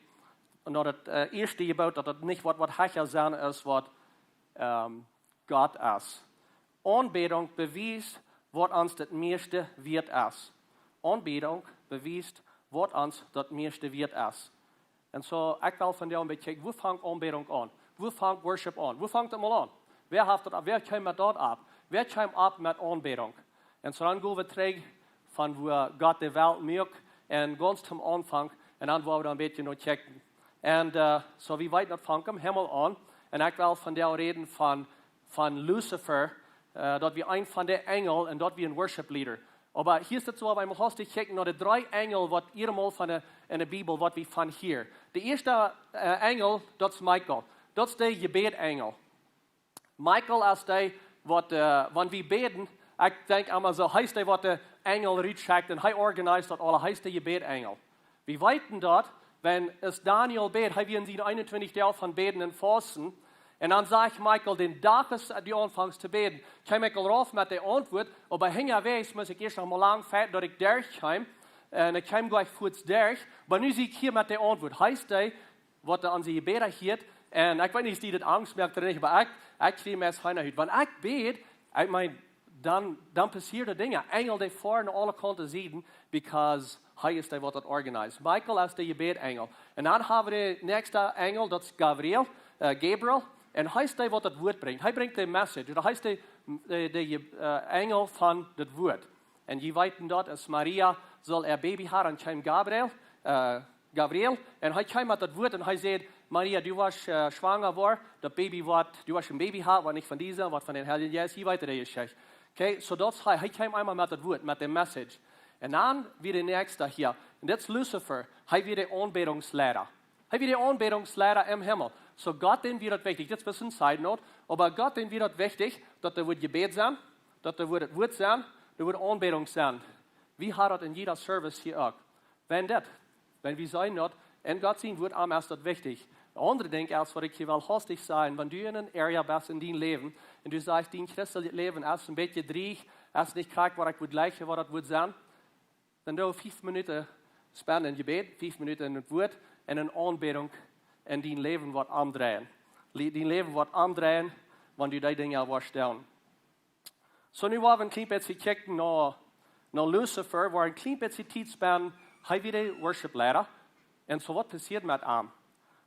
Un daut, äh, ieeschte Jebot, daut daut nich woat, waut hecha sennen aus waut, ähm, Gott es. Aunbädunk bewiest, waut ons daut mieeschte wieet es. Aunbädunk bewiest, waut ons daut mieeschte wieet es. Un soo, ekj well vondoag een bät kjikjen, wua fangt Aunbädunk aun? Wua fangt Worship aun? Wua fangt daut mol aun? Wäa haft daut, wäa kjeem met daut opp? Wäa kjeem opp met Aunbädunk? Un soo dan go wie trigj von wua Gott de Welt muak, un gaunz aum Aunfank, un dan woa wie doa een bät no kjikjen. Un, äh, soo wie weeten daut fangt aum Himmel aun, un ekj well vondoag räden von, von Lucifer, äh, daut wia een von de Enjel un daut wia een worship leader. Oba hia es et soo, wan wie haustich kjikjen no de dree Enjel, waut hia mol von de, enne Bibel, waut wie von hieren. De ieeschte, äh, Enjel, daut es Michael. Daut es de Jebädenjel. Michael es dee, waut, äh, wan wie bäden, ekj denkj emma soo, hee es dee, waut de Enjel rutschekjt un hee organiseert daut aules, hee es de Jebädenjel. Wie weeten daut, wan es Daniel bäd, hee wia en siene eenuntwintich Doag von Bäden un Fausten. Un dan sajcht Michael, dän Dach aus du aunfungst to bäden, kjeem Michael rauf met de Auntwuat, oba unjawäajes must ekj ieescht noch mol lang fechten, daut ekj derchkjeem. Un ekj kjeem jlikj fuaz derch, oba nu sie ekj hia met de Auntwuat. Hee es dee, waut aun onse Jebäda hieet. Un ekj weet nich, es die daut Angst moakt ooda nich, oba ekj, ekj kjrie mie aus feine Hut. Wan ekj bäd, ekj meen, dan, dan passieren Dinja. Enjel, dee foaren aule Kaunten seenen, because hee es dee, waut daut organiseert. Michael es de Jebädenjel. Un dan hab wie dän näakjsten Enjel, daut es Gabriel, äh, Gabriel. Un hee es dee, waut daut Wuat brinjt. Hee brinjt de message. Daut hee es de, de, de, äh, Enjel von daut Wuat. Un jie weeten daut, aus Maria sull äa Baby haben, dan kjeem Gabriel, äh, Gabriel, un hee kjeem met daut Wuat un hee säd: "Maria, du woascht, äh, schwanger woaren, daut Baby woat, du woascht een Baby haben, waut nich von die es, waut von dän Heiljen Jeist." Jie weeten de Jeschicht. Okay, soo daut es hee, hee kjeem eemol met daut Wuat, met de message. Un dan wia de näakjste hia. Un dit es Lucifer, hee wia de Aunbädungsleiter. Hee wia de Aunbädungsleiter em Himmel. Soo Gott, dän wia daut wichtich, dit es een side note, oba Gott, dän wia daut wichtich, daut doa wudd jebät sennen, daut doa wudd daut Wuat sennen, doa wudd Aunbädunk sennen. Wie haben daut en jieda Service hia uk. Wan daut, wan wie seenen daut, un Gott sien Wuat, am es daut wichtich. Een aundret Dinkj es, waut ekj hia well haustich sajen, wan du en een area best en dien Läwen, un du sajchst, dien christeljet Läwen es een bät dreich, es nich krakjt, waut ekj wudd jleichen, waut daut wudd sennen, dan doo fief Minuten spenden en Jebäd, fief Minuten en daut Wuat, un en Aunbädunk, un dien Läwen woat aundreien. Lie-, dien Läwen woat aundreien, wan du dee Dinja woascht doonen. Soo, nu woa wie een kjlien bät kjikjen no, no Lucifer, woa wie een kjlien bät Tiet spenden, hee wia de worship leiter. Un soo, waut passieet met am?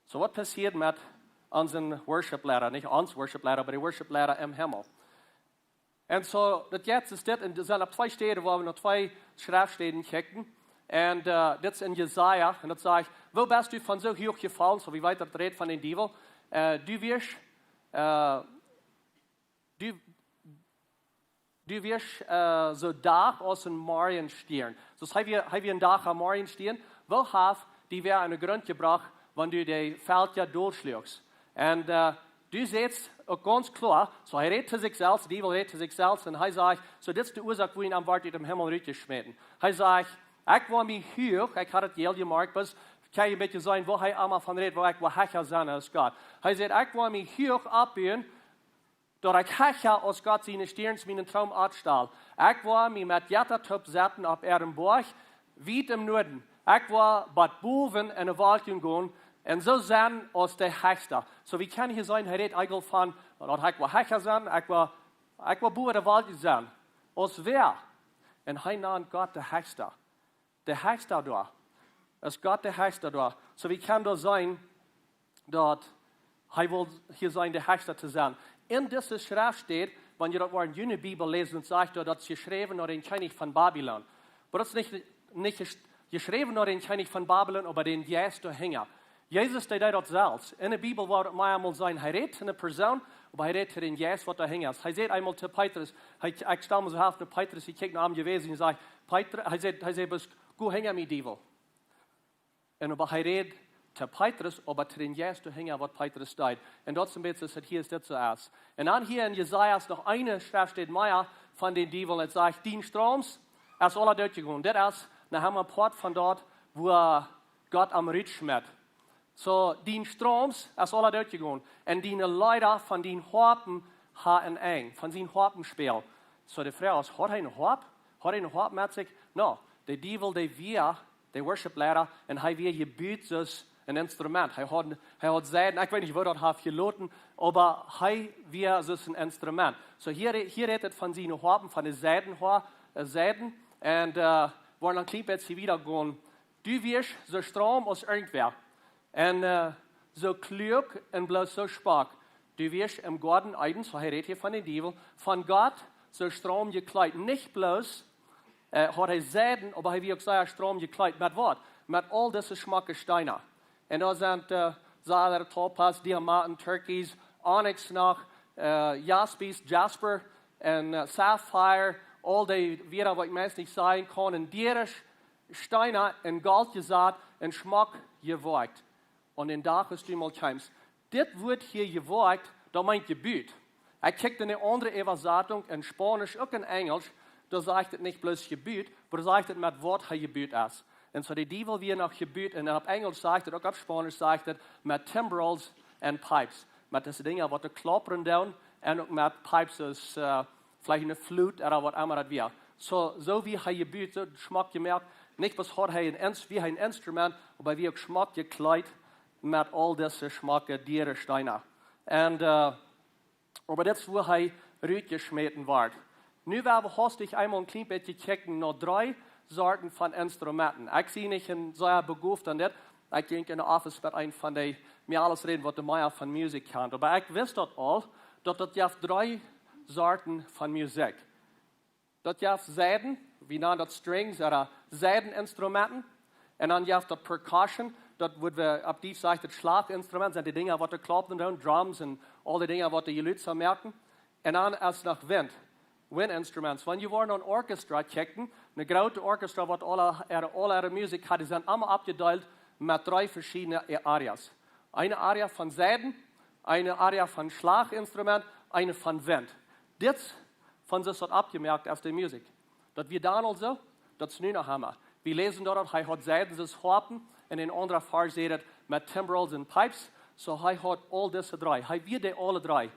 Soo, waut passieet met onsen worship leiter? Nich ons worship leiter, oba de worship leiter em Himmel. Un soo, daut ieeschte es dit, un doa sent opp twee Städen, woa wie no twee Schreftstäden kjikjen. Un, äh, dit es en Jesaja, un daut sajcht: "Woo best du von soo huach jefollen?" Soo, wie weeten, daut rät von dän Diewel. Äh, du woascht, äh, du, du woascht, äh, soo dach aus een Morjenstiern. Soo aus hee wia, hee wia een Dach aus een Morjenstiern. Woo haft die wäa aun dän Grunt jebrocht, wan du de Velkja dolschluachst? Un, äh, du sajchst uk gaunz kloa, soo hee rät to sikj selfst, de Diewel rät to sikj selfst, un hee sajcht, soo dit es de Uasoak, wuarom ekj woa ut dän Himmel rutjeschmäten. Hee sajcht, ekj woa mie huach, ekj haud daut hia jemoakjt, oba kjenn jie een bät seenen, woo hee emma von rät, woo ekj woa hecha sennen aus Gott. Hee sajcht, ekj woa mie huach oppbuen, daut ekj hecha aus Gott siene Stierns mienen Troon oppstal. Ekj woa mie met Jetta toop setten opp eenen Boajch, wiet em Nuaden. Ekj woa bat bowen enne Wolkjen gonen, un soo sennen aus de Hechsta. Soo, wie kjennen hia seenen, hee rät eejentlich von, daut ekj woa hecha sennen, ekj woa, ekj woa bowen de Wolkjen sennen. Aus wäa? Un hee nant Gott de Hechsta. De Hechsta doa. Es Gott de Hechsta doa? Soo, wie kjennen doa seenen, daut hee well hia sennen de Hechsta to sennen. En dise Schreftstäd, wan jie daut Wuat en june Bibel läsen, dan sajcht daut, daut es jeschräwen no dän Kjennich von Babilon. Oba daut es nich, nich jesch-, jeschräwen no dän Kjennich von Babilon, oba dän Jeist doahinja. Jesus, dee deed daut selfst. En de Bibel woat daut meamol sennen, hee rät to eene Persoon, oba hee rät to dän Jeist, waut doahinja es. Hee säd eemol to Petrus, hee, ekj stal mie soo haft no Petrus, ekj kjikj no am jewast un säd, Petrus, hee säd, hee säd, "Best, go hinja mie, Diewel." Un oba hee rät to Petrus, oba to dän Jeist doahinja, waut Petrus deed. Un daut es een bät, soo aus daut hia es, dit soo es. Un dan hia en Jesaja es noch eene Schreftstäd mea von dän Diewel. Et sajcht, dien Stroom es aula doot jegonen. Dit es noch emol een Poat von daut, wua Gott am rutschmäat. Soo, dien Stroom es aula doot jegonen. Un diene Leeda von dien Hoapen haben een Enj, von sien Hoapenspäl. Soo, de Froag es, haud hee eene Hoap? Haud hee eene Hoap met sikj? No, de Diewel, dee wia de worship leiter, un hee wia jebut soo aus een Instrument. Hee haud, hee haud Seiden, ekj weet nich, woo daut haft jeloten, oba hee wia soo aus een Instrument. Soo, hia, hia rät et von siene Hoapen, von de Seidenhoa-, äh, Seiden. Un, äh, woa wie een kjlien bät wieda gonen. Du woascht soo stroom aus irjentwäa. Un, äh, soo kluak un bloos soo spoak. Du woascht em Goaden Eden, soo hee rät hia von dän Diewel, von Gott soo stroom jekjleet. Nich bloos Äh, haud hee Seiden, oba hee wia uk sea straum jekjleet. Met waut? Met aul dise schmocke Steena. Un doa sent, äh, Seider, Topas, Diamaunten, Turquoise, Onyx noch, äh, Jaspis, Jasper, un, äh, Sapphire, aul dee Wieed, waut ekj meist nich sajen kaun, un diere Steena en Golt jesat un schmock jewoakjt. Un dän Dach es du mol kjeemst. Dit Wuat hia jewoakjt, daut meent jebut. Ekj kjikj en eene aundre Äwasatunk, en Spaunisch, uk en Enjelsch, doa sajcht et nich bloos jebut, oba doa sajcht et met waut hee jebut es. Un soo de Diewel wia noch jebut, un opp Enjelsch sajcht et, uk opp Spaunisch sajcht et, met timbrels and pipes. Met dise Dinja waut doa kloppren doonen, un uk met pipes es, äh, veleicht eene Flut ooda waut emma daut wia. Soo, soo wia hee jebut, soo schmock jemoakt. Nich bloos haud hee een Ins-, wia hee een Instrument, oba wia uk schmock jekjleet met aul dise schmocke diere Steena. Un, äh, oba dit es wua hee rutjeschmäten wort. Nu woa wie hastich eemol een kjlien bät kjikjen no dree Sorten von Instrumenten. Ekj sie nich een sea begooft aun dit. Ekj jinkj en de Office met een von dee, mie aules räden, waut de mea von Musikj kjant. Oba ekj wist daut aul, daut daut jeft dree Sorten von Musikj. Daut jeft Seiden, wie nanen daut Strings ooda Seideninstrumenten. Un dan jeft daut Percussion, daut woat wie opp Dietsch sajen, daut Schlajinstrument, sent dee Dinja waut doa kloppren doonen, Drums un aul dee Dinja waut de Jelud soo moaken. Un dan es noch Wind, Wind Instruments. Wan jie woaren een Orchestra kjikjen, een grootet Orchestra waut aule äare, aule äare Musikj haft, dee sent emma oppjedeelt met dree veschiedne Areas. Eene Area von Seiden, eene Area von Schlajinstrument, eene von Wind. Dit von soo waut oppjemoakt aus de Musikj. Daut wia donn aul soo, daut es nu noch emma. Wie läsen doa, daut hee haud Seiden, soo aus Hoapen, un een aundra Varsch sajcht et met timbrels un pipes. Soo hee haud aul dise dree. Hee wia dee aule dree.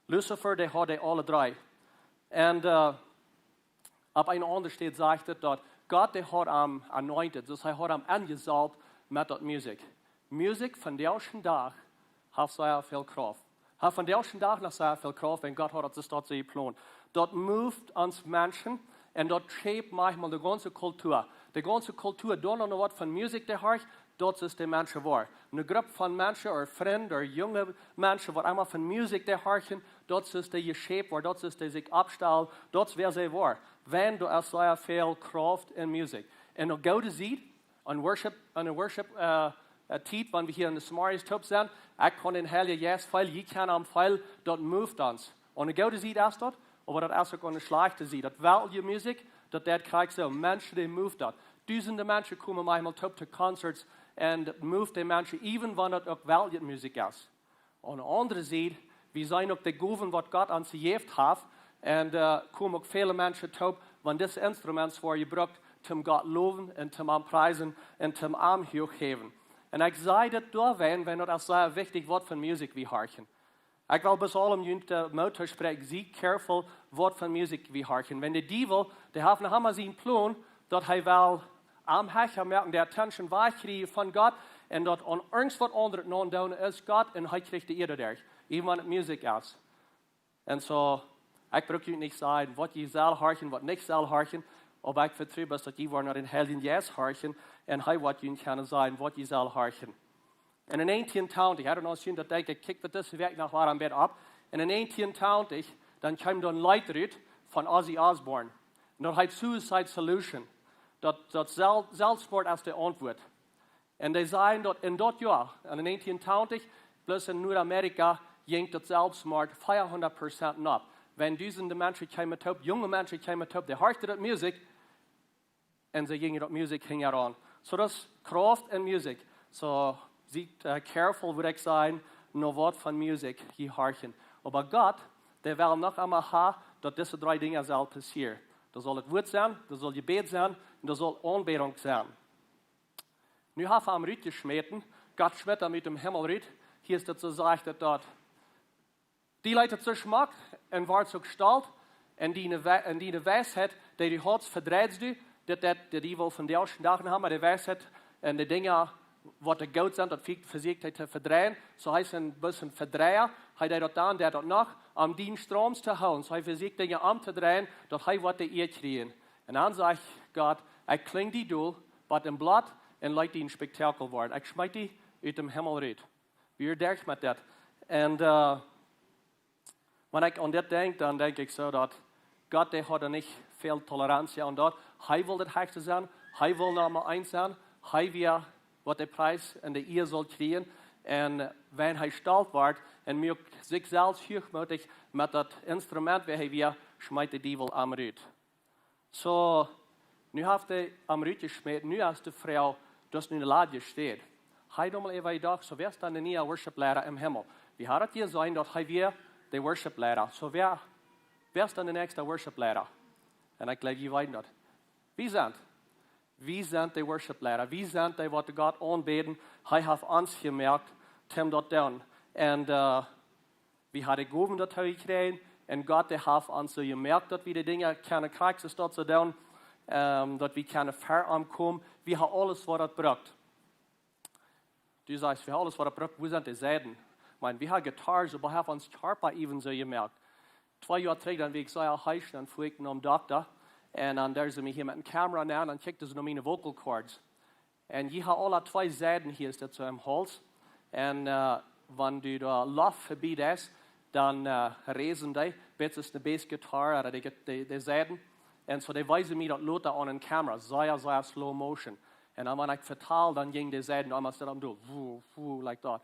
Lucifer, dee haud dee aule dree. Un, äh, opp eene aundre Städ sajcht et, daut Gott, dee haud am anointed, soo aus hee haud am aunjesaulft met daut Musikj. Musikj vondoag dän Dach haft sea väl Krauft. Haft vondoag dän Dach noch sea väl Krauft, wan Gott haud daut soo jeplant. Daut moved ons Menschen un daut shape maunchmol de gaunze Kultua. De gaunze Kultua, doa noch waut von Musikj to horchen, daut es de Menschen woa. Eene Grupp von Menschen, ooda Frind, ooda junge Menschen, waut emma von Musikj to horchen, daut es dee jeshapt woat, daut es dee sikj oppstalt, daut es wäa see woaren. Wan doa es sea väl Krauft en Musikj. Un opp de goode Sied, aun Worship, aun de Worship, äh, äh, Tiet, wan wie hia en de Samaris toop sent, ekj kaun dän Heiljen Jeist feelen, jie kjennen am feelen, daut moved ons. Aun de goode Sied es daut, oba daut es uk aun de schlajchte Sied. Daut weltliche Musikj, daut deit krakjt soo. Menschen, dee moved daut. Dusende Menschen komen maunchmol toop to Concerts un daut moved de Menschen, even wan daut uk weltliche Musikj es. Aun de aundre Sied, wie seenen uk de Gowen, waut Gott ons jejäft haft, un, äh, komen uk väle Menschen toop, wan dise Instruments woaren jebrukt, toom Gott lowen un toom am priesen un toom am huach häwen. Un ekj saj dit doawäajen, wiels daut es sea wichtich, waut von Musikj wie horchen. Ekj well bloos aulem junt, äh, Moot toospräakjen, see careful, waut von Musikj wie horchen. Wiels de Diewel, dee haft noch emma sien Plon, daut hee well am hecha moaken, de attention wajchkjrieen von Gott, un daut aun irjent waut aundret naundoonen aus Gott, un hee kjricht de Iea doaderch, even wan et Musikj es. Un soo, ekj bruk junt nich sajen, waut jie sellen horchen, waut nich sellen horchen, oba ekj vetru bloos, daut jie woaren no dän Heiljen Jeist horchen, un hee woat junt kjennen sajen, waut jie sellen horchen. En de negentien twintich, I don't know, aus jie daut denkjen, ekj kjikj daut dise Wäakj noch wada een bät opp. En de negentien twintich, dan kjeem doa een Leet rut von Ozzy Osbourne. Un daut heet Suicide Solution. Daut, daut Sel-, Selfstmoord aus de Auntwuat. Un dee sajen daut en daut Joa, en de negentien twintich, bloos en Noadamerika, jinkj daut Selfstmoord veahundat Prozent nopp. Wan dusende Menschen kjeemen toop, junge Menschen kjeemen toop, dee horchten daut Musikj, un see jinjen daut Musikj hinjaraun. Soo, daut es Krauft en Musikj. Soo, siet, äh, careful, wudd ekj sajen, no waut von Musikj jie horchen. Oba Gott, dee well noch emol ha, daut dise dree Dinja sellen passieren. Daut saul daut Wuat sennen, daut saul Jebäd sennen, un daut saul Aunbädunk sennen. Nu haft hee am rutjeschmäten, Gott schmeet am ut däm Himmel rut. Hia es daut soo, sajcht et doa. Dee leet et soo schmock un wort soo stolt. Un diene We-, un diene Weisheit, dee du haudst, vedreidst du. Dit, dit, dit, dee wol von de ieeschte Doag noch, oba de Weisheit un de Dinja, waut doa goot sent, daut ve-, vesieekjt hee to vedreien. Soo hee es een bät een Vedreia. Hee deed daut dan, deed daut noch, om dien Stroom to hoolen. Soo hee vesieekjt Dinja omtodreien, daut hee waut to ieren kjrieech. Un dan sajcht Gott: "Ekj klinj die dol, bat em Bloot, un leet die een Spektakel woaren. Ekj schmeet die ut däm Himmel rut." Wie derch met daut. Un, äh, wan ekj aun dit denkj, dan denkj ekj soo daut Gott, dee haud nich väl Toleranz aun daut. Hee wull daut hechste sennen, hee wull Numma eent sennen, hee wia, waut de Pries un de Ea sull kjrieen. Un wan hee stolt wort un muak sikj selfst huachmootich met daut Instrument, waut hee wia, schmeet de Diewel am rut. Soo, nu haft hee am rutjeschmäten, nu es de Froag, daut es nu ne ladje Städ. Hee doa mol äwa jedocht, soo, wäa es dan de niea Worship-Liera em Himmel? Wie hauden hia jeseenen, daut hee wia de Worship-Liera. Soo, wäa, wäa es dan de näakjsta Worship-Liera? Un ekj jleew, jie weeten daut. Wie sent, wie sent de Worship-Liera. Wie sent dee, waut Gott aunbäden. Hee haft ons jemoakt, om daut to doonen. Un, äh, wie hauden Gowen doatoo jekjräajen. Un Gott, dee haft ons soo jemoakt, daut wie de Dinja kjennen krakjt soo daut soo doonen, ähm, daut wie kjennen ver am komen. Wie haben aules, waut daut brukt. Du sajchst, wie haben aules, waut daut brukt. Wua sent de Saiten? Ekj meen, wie haben Gitarren, oba hee haft ons Kjarpa ebenso jemoakt. Twee Joa trigj, dan wia ekj sea heesch, dan fua ekj nom Dokta. Un dan deeden see mie hia met ne Kamera aun, dan kjikjten see no miene Vocal Cords. Un jie haben aula twee Saiten hia, es daut soo em Hauls. Un, äh, wan du doa Loft verbie deist, dan, äh, räsen dee, bat es ne Bass-Gitarr, ooda de, de, de Saiten. Un soo, dee wiesen mie daut lota aun ne Kamera, sea, sea slow motion. Un dan, wan ekj vetal, dan jinjen de Saiten emma soo aum dol, woo, woo, like daut.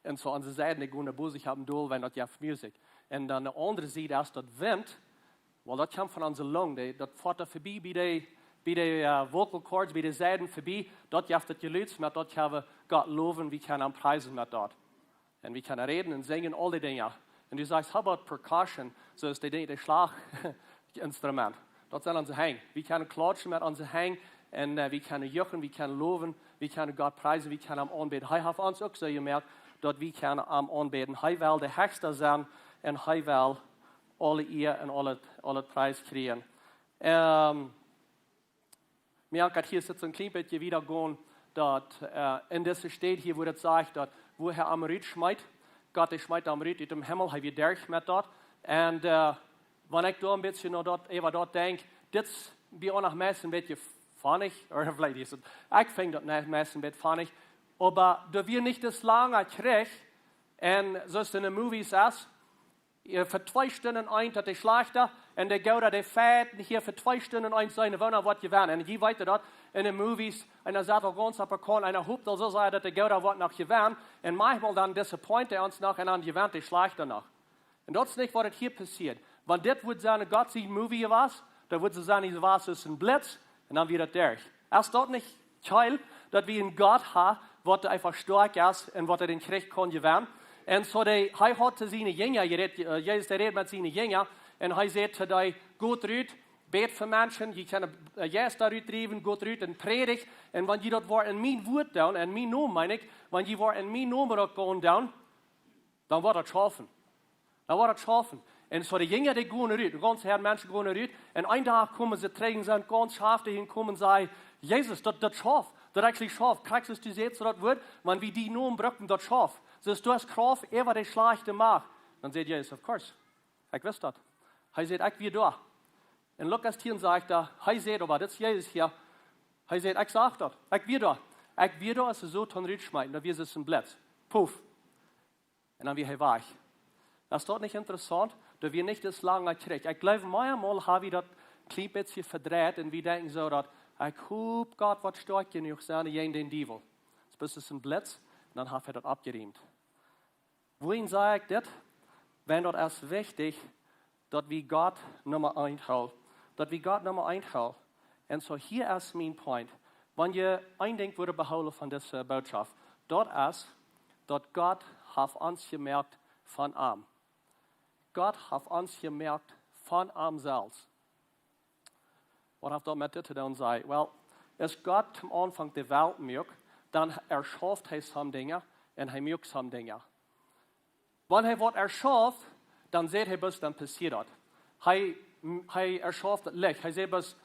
Un soo onse Saiten, dee gonen bosich opp un dol, wan daut jeft Musikj. Un dan de aundre Sied es daut Wint, well, daut kjemt von onse Lung, dee, daut foat doa verbie, bie de, bie de, äh, Vocal Cords, bie de Saiten verbie, daut jeft daut Jelud, met daut kjenn wie Gott lowen, wie kjennen am priesen met daut. Un wie kjennen räden un sinjen, aul dee Dinja. Un du sajchst, how about percussion? Soo es de Dinj, de Schlajinstrument. Daut sent onse Henj. Wie kjennen klautschen met onse Henj. Un, äh, wie kjennen juchen, wie kjennen lowen, wie kjennen Gott priesen, wie kjennen am aunbäden. Hee haft ons uk soo jemoakt, daut wie kjennen am aunbäden. Hee well de Hechsta sennen un hee well aule Ea un aule, aule Pries kjrieen. Ähm, Mie haft daut hia soo een kjlien bät wada jegonen, daut, äh, en dise Städ hia, wua daut sajcht, daut, wua hee am rutschmeet, Gott, dee schmeet am rut ut dän Himmel, hee wia derch met daut. Un, äh, wan ekj doa een bät no daut, äwa daut denkj, dit es bie ons noch meist een bät funny, ooda veleicht es et, ekj finj daut ne-, meist een bät funny, oba doa wia nich daut lange Kjrich, un soo aus en de Movies es, äh, fa twee Stunden eent daut de Schlajchta un de Gooda, dee fighten hia fa twee Stunden eent, seenen, wäa woat jewennen. Un jie weeten daut, en de Movies, eena sat aul gaunz opp de Kaunt, eena hoopt aul soo sea, daut de Gooda woat noch jewennen. Un maunchmol dan disappoint hee ons noch un dan jewent de Schlajchta noch. Un daut es nich, waut hia passieet. Wan dit wudd sennen, Gott sien Movie wia, dan wudd et sennen, hia wia soo een Blitz un dan wia daut derch. Es daut nich geil, daut wie eenen Gott haben, waut eefach stoakj es un waut dän Kjrich kaun jewennen? Un soo dee, hee haud to siene Jinja jerät, äh, Jesus, dee räd met siene Jinja un hee säd to dee: "Got rut, bät fa Menschen, jie kjennen, äh, Jeista rutdriewen, got rut un prädicht. Un wan jie daut woaren en mien Wuat doonen, en mienen Nomen, meen ekj, wan jie woaren en mienen Nomen daut gonen doonen, dan woat daut schaufen. Dan woat daut schaufen." Un soo de Jinja, dee gonen rut, de gaunze Häad Menschen gonen rut. Un een Dach komen see trigj un sent gaunz schaftich un komen un sajen: "Jesus, daut, daut schauft, daut actually schauft. Krakjt soo aus du sätst, daut woat, wan wie dienen Nomen brucken, daut schauft. Soo du hast Krauft äwa de schlajchte Macht." Dan sajcht Jesus: "Of course, ekj wist daut." Hee sajcht: "Ekj wia doa." Un Lukas tieen sajcht doa, hee sajcht, oba dit es Jesus hia, hee sajcht: "Ekj sach daut, ekj wia doa. Ekj wia doa, aus see Soton rutschmeeten, daut wia soo aus een Blitz. Puff." Un dan wia hee wajch. Es daut nich interessaunt? Daut wia nich daut lange Kjrich. Ekj jleew, mea mol haben wie daut een kjlien bät vedreit un wie denkjen soo daut, ekj hop, Gott woat stoakj jenuach sennen jäajen dän Diewel. Daut es bloos een Blitz, un dan haft hee daut aufjeriemt. Wuarom saj ekj dit? Wiels daut es wichtich, daut wie Gott Numma eent hoolen. Daut wie Gott Numma eent hoolen. Un soo, hia es mien Point. Wan jie een Dinkj wudden behoolen von dise Botschaft, daut es, daut Gott haft ons jemoakt von am. Gott haft ons jemoakt von am selfst. Waut haft daut met dit to doonen, saj ekj? Well, aus Gott aum Aunfank de Welt muak, dan erschauft hee some Dinja un hee muak some Dinja. Wan hee waut erschauft, dan sajcht hee bloos, dan passieet daut. Hee, hee erschauft daut Licht. Hee sajcht bloos,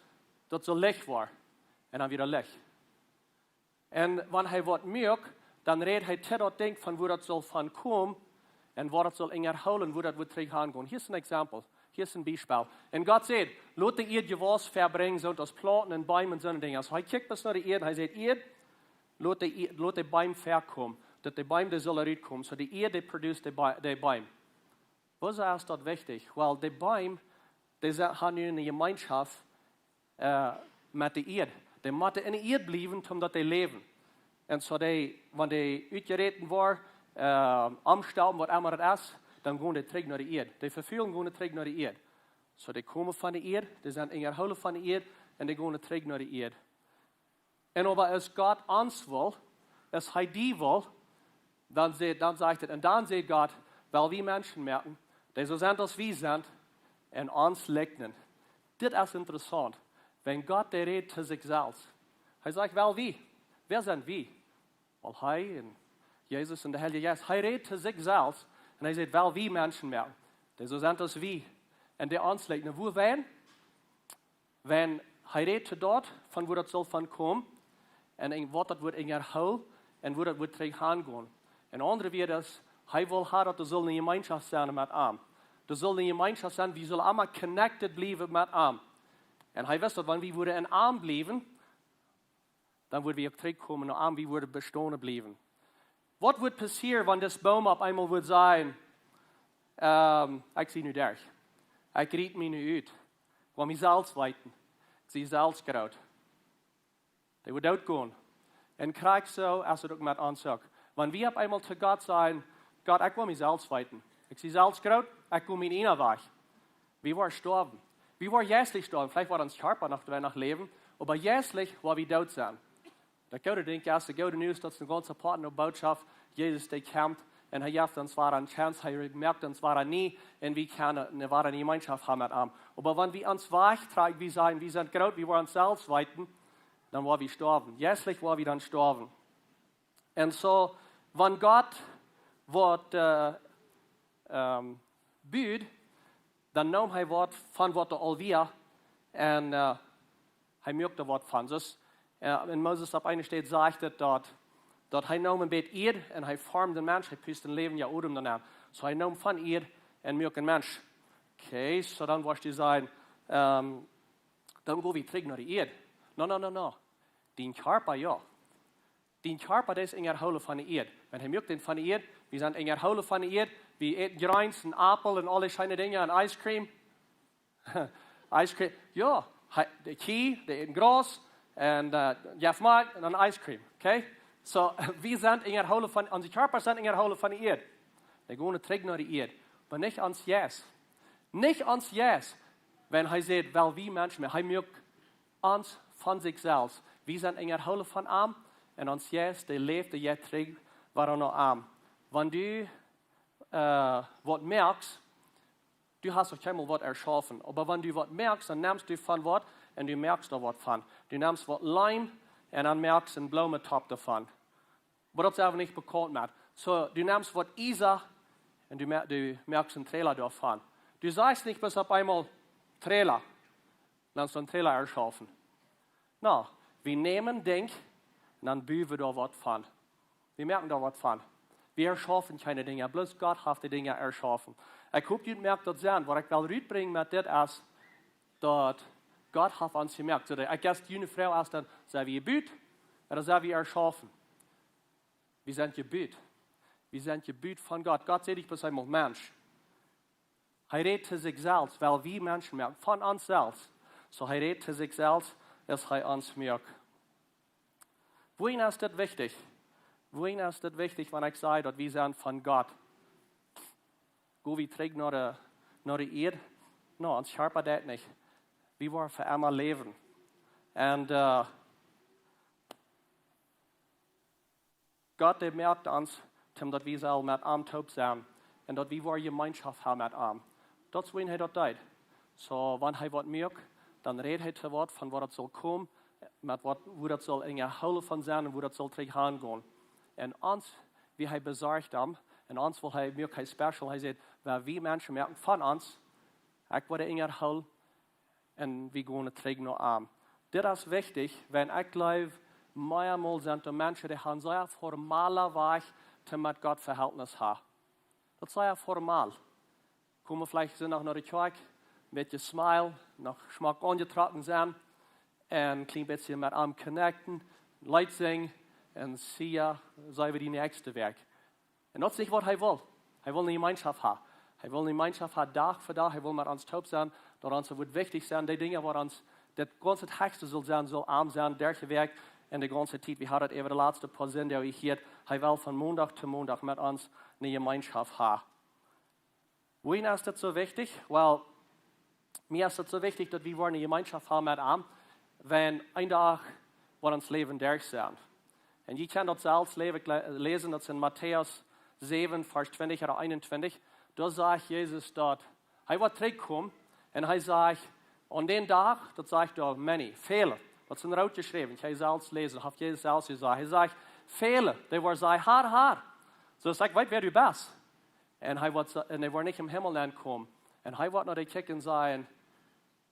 daut saul Licht woaren. Un dan wia Licht. Un wan hee waut muak, dan rät hee to daut Dinkj von wua daut saul von komen un woo daut saul enjehoolen, wua daut woat trigj aungonen. Hia es een Exempel, hia es een Biespel. Un Gott sajcht: "Lot de Ieed Jewast verbrinjen, soo aus Plaunten un Beem un soone Dinja." Soo hee kjikjt bloos no de Ieed un hee sajcht: "Ieed, lot de Ieed, lot de Beem verkomen, daut de Beem, dee sullen rutkomen." Soo de Ieed, dee produceet de Be-, de Beem. Wuarom es daut wichtich? Well, de Beem, dee sent, haben nu eene Jemeenschoft äh, met de Ieed. Dee motten enne Ieed bliewen, om daut dee läwen. Un soo dee, wan dee utjeräten woaren, äh, omstoppen, waut emma daut es, dan gonen dee trigj no de Ieed. Dee vefullen, gonen trigj no de Ieed. Soo dee komen von de Ieed, dee sent enjehoolen von de Ieed un dee gonen trigj no de Ieed. Un oba es Gott ons well, es hee die well, dan sajcht, dan sajcht et, un dan sajcht Gott, well wie Menschen moaken, dee soo sent aus wie sent, un ons likjnen. Dit es interessaunt. Wan Gott, dee rät to sikj selfst. Hee sajcht, well wie. Wäa sent wie? Well, hee un Jesus un de Heilje Jeist. Hee rät to sikj selfst un hee sajcht, well wie Menschen moaken, dee soo sent aus wie, un dee ons likjnen. Woo wan? Wan hee rät to daut, von wua daut saul von komen, un en waut daut woat enjehoolen, un wua daut woat trigj han gonen. En aundre Wieed es, hee well haben, daut doa saul eene Jemeenschoft sennen met am. Doa saul eene Jemeenschoft sennen, wie sellen emma connected bliewen met am. Un hee wist daut, wan wie wudden en am bliewen, dan wudden wie uk trigjkomen no am, wie wudden bestonen bliewen. Waut woat passieren, wan dis Boom opp eemol woat sajen, ähm, ekj sie nu derch. Ekj riet mie nu ut. Ekj well mie selfst weeten. Ekj sie selfst groot. Dee woat doot gonen. Un krakjt soo es et uk met ons uk. Wan wie opp eemol to Gott sajen, Gott, ekj well mie selfst weeten. Ekj sie selfst groot, ekj go mienen eenen Wajch. Wie woaren stoawen. Wie woaren jeistlich stoawen. Veleicht woat ons Kjarpa noch doa noch läwen, oba jeistlich woaren wie doot sennen. Daut goode Dinkj es, de goode News, daut es eene gaunz apoarte Bootschoft. Jesus, dee kjemt un hee jeft ons wada eene Chance, hee moakt ons wada nie un wie kjennen eene wada Jemeenschoft haben met am. Oba wan wie ons wajchtrakjen, wie sajen, wie sent groot, wie woaren ons selfst weeten, dan woaren wie stoawen. Jeistlich woaren wie dan stoawen. Un soo, wan Gott waut, äh, ähm, bud, dan neem hee waut von waut doa aul wia un, äh, hee muak doa waut von. Soo, äh, en Moses opp eene Städ sajcht et daut, daut hee neem een bät Ieed un hee formd dän Mensch, hee pust een läwendja Odem doa aun. Soo hee neem von Ieed un muak een Mensch. Okay, soo dan woascht du sajen, ähm, dan go wie trigj no de Ieed. No, no, no, no. Dien Kjarpa, jo. Dien Kjarpa, dee es enjehoolen von de Ieed. Wan hee muak dän von de Ieed, wie sent enjehoolen von de Ieed, wie äten Jreens un Aupel un aule scheene Dinja un ice cream. Ice cream, jo, hee, de Kjieej, dee äten Graus un, äh, jeft Malkj un dan ice cream, okay? Soo, wie sent enjehoolen von, onse Kjarpa sent enjehoolen von de Ieed. Dee gonen trigj no de Ieed, oba nich ons Jeist. Nich ons Jeist, wan hee sajcht, well wie Menschen moaken. Hee muak ons von sikj selfst. Wie sent enjehoolen von am un ons Jeist, dee läft, dee jeit trigj wada no am. Wan du, äh, waut moakst, du hast noch kjeenmol waut erschaufen. Oba wan du waut moakst, dan nemst du von waut un du moakst doa waut von. Du nemst waut Leim un dan moakst een Bloometopp doavon. Oba daut es eefach nich bekaunt met. Soo, du nemst waut Iesa un du moa-, du moakst een Trailer doavon. Du sajchst nich bloos opp eemol Trailer, dan es een Trailer erschaufen. No, wie nämen Dinkj un dan buen wie doa waut von. Wie moaken doa waut von. Wie erschaufen kjeene Dinja, bloos Gott haft de Dinja erschaufen. Ekj hop, jie moakjen daut sennen. Waut ekj well rutbrinjen met dit es, daut Gott haft ons jemoakt. Soo, ekj guess, june Froag es dan, sent wie jebut ooda sent wie erschaufen? Wie sent jebut. Wie sent jebut von Gott. Gott sajcht nich bloos eemol Mensch. Hee rät to sikj selfst, well wie Menschen moaken, von ons selfst. Soo hee rät to sikj selfst, aus hee ons muak. Wuarom es dit wichtich? Wuarom es dit wichtich, wan ekj saj, daut wie sent von Gott? Go wie trigj no de, no de Ieed? No, ons Kjarpa deit nich. Wie woaren fa emma läwen. Un, äh, Gott, dee moakt ons, om daut wie sellen met am toop sennen un daut wie woaren Jemeenschoft haben met am. Daut es wuarom hee daut deit. Soo, wan hee waut muak, dan rät hee to waut von waut daut saul komen, met waut, woo daut saul enjehoolen von sennen un woo daut saul trigj han gonen. Un ons, wie hee besorcht am, un ons, well hee, muak hee special, hee sajcht, well wie Menschen moaken von ons, ekj woa enjehoolen, un wie gonen trigj no am. Dit es wichtich, wan ekj jleew, meamol sent doa Menschen, dee haben sea formalen Wajch, om met Gott Vehältnis haben. Daut es sea formal. Komen veleicht soo no, no de Kjoakj, een bät smile, noch schmock aunjetrocken sennen, un een kjlien bät met am connecten, Leet sinjen, un soo, soo wie de näakjste Wäakj. Un daut es nich waut hee well. Hee well eene Jemeenschoft haben. Hee well eene Jemeenschoft haben, Dach fa Dach. Hee well met ons toop sennen, daut ons woat wichtich sennen, dee Dinja, waut ons Daut gaunze Text saul sennen, saul am sennen, derch de Wäakj un de gaunze Tiet. Wie haben daut äwa de latste poa Sindach jehieet. Hee well von Mondach to Mondach met ons eene Jemeenschoft haben. Wuarom es daut soo wichtich? Well, mie es daut soo wichtich, daut wie woaren eene Jemeenschoft haben met am, wan een Dach woat ons Läwen derch sennen. Un jie kjennen daut selfst läwen, läsen, daut es en Matäus säwen, Varsch twintich ooda eenuntwintich. Doa sajcht Jesus daut hee woat trigjkomen un hee sajcht, aun dän Dach, daut sajcht doa many, väle, daut es en root jeschräwen, ekj hab selfst läsen, haft Jesus selfst jesajcht. Hee sajcht, väle, dee woaren sajen, Herr, Herr. Soo aus ekj weet, wäa du best. Un hee woat sa-, un hee woat nich em Himmel aunkomen. Un hee woat no dee kjikjen un sajen,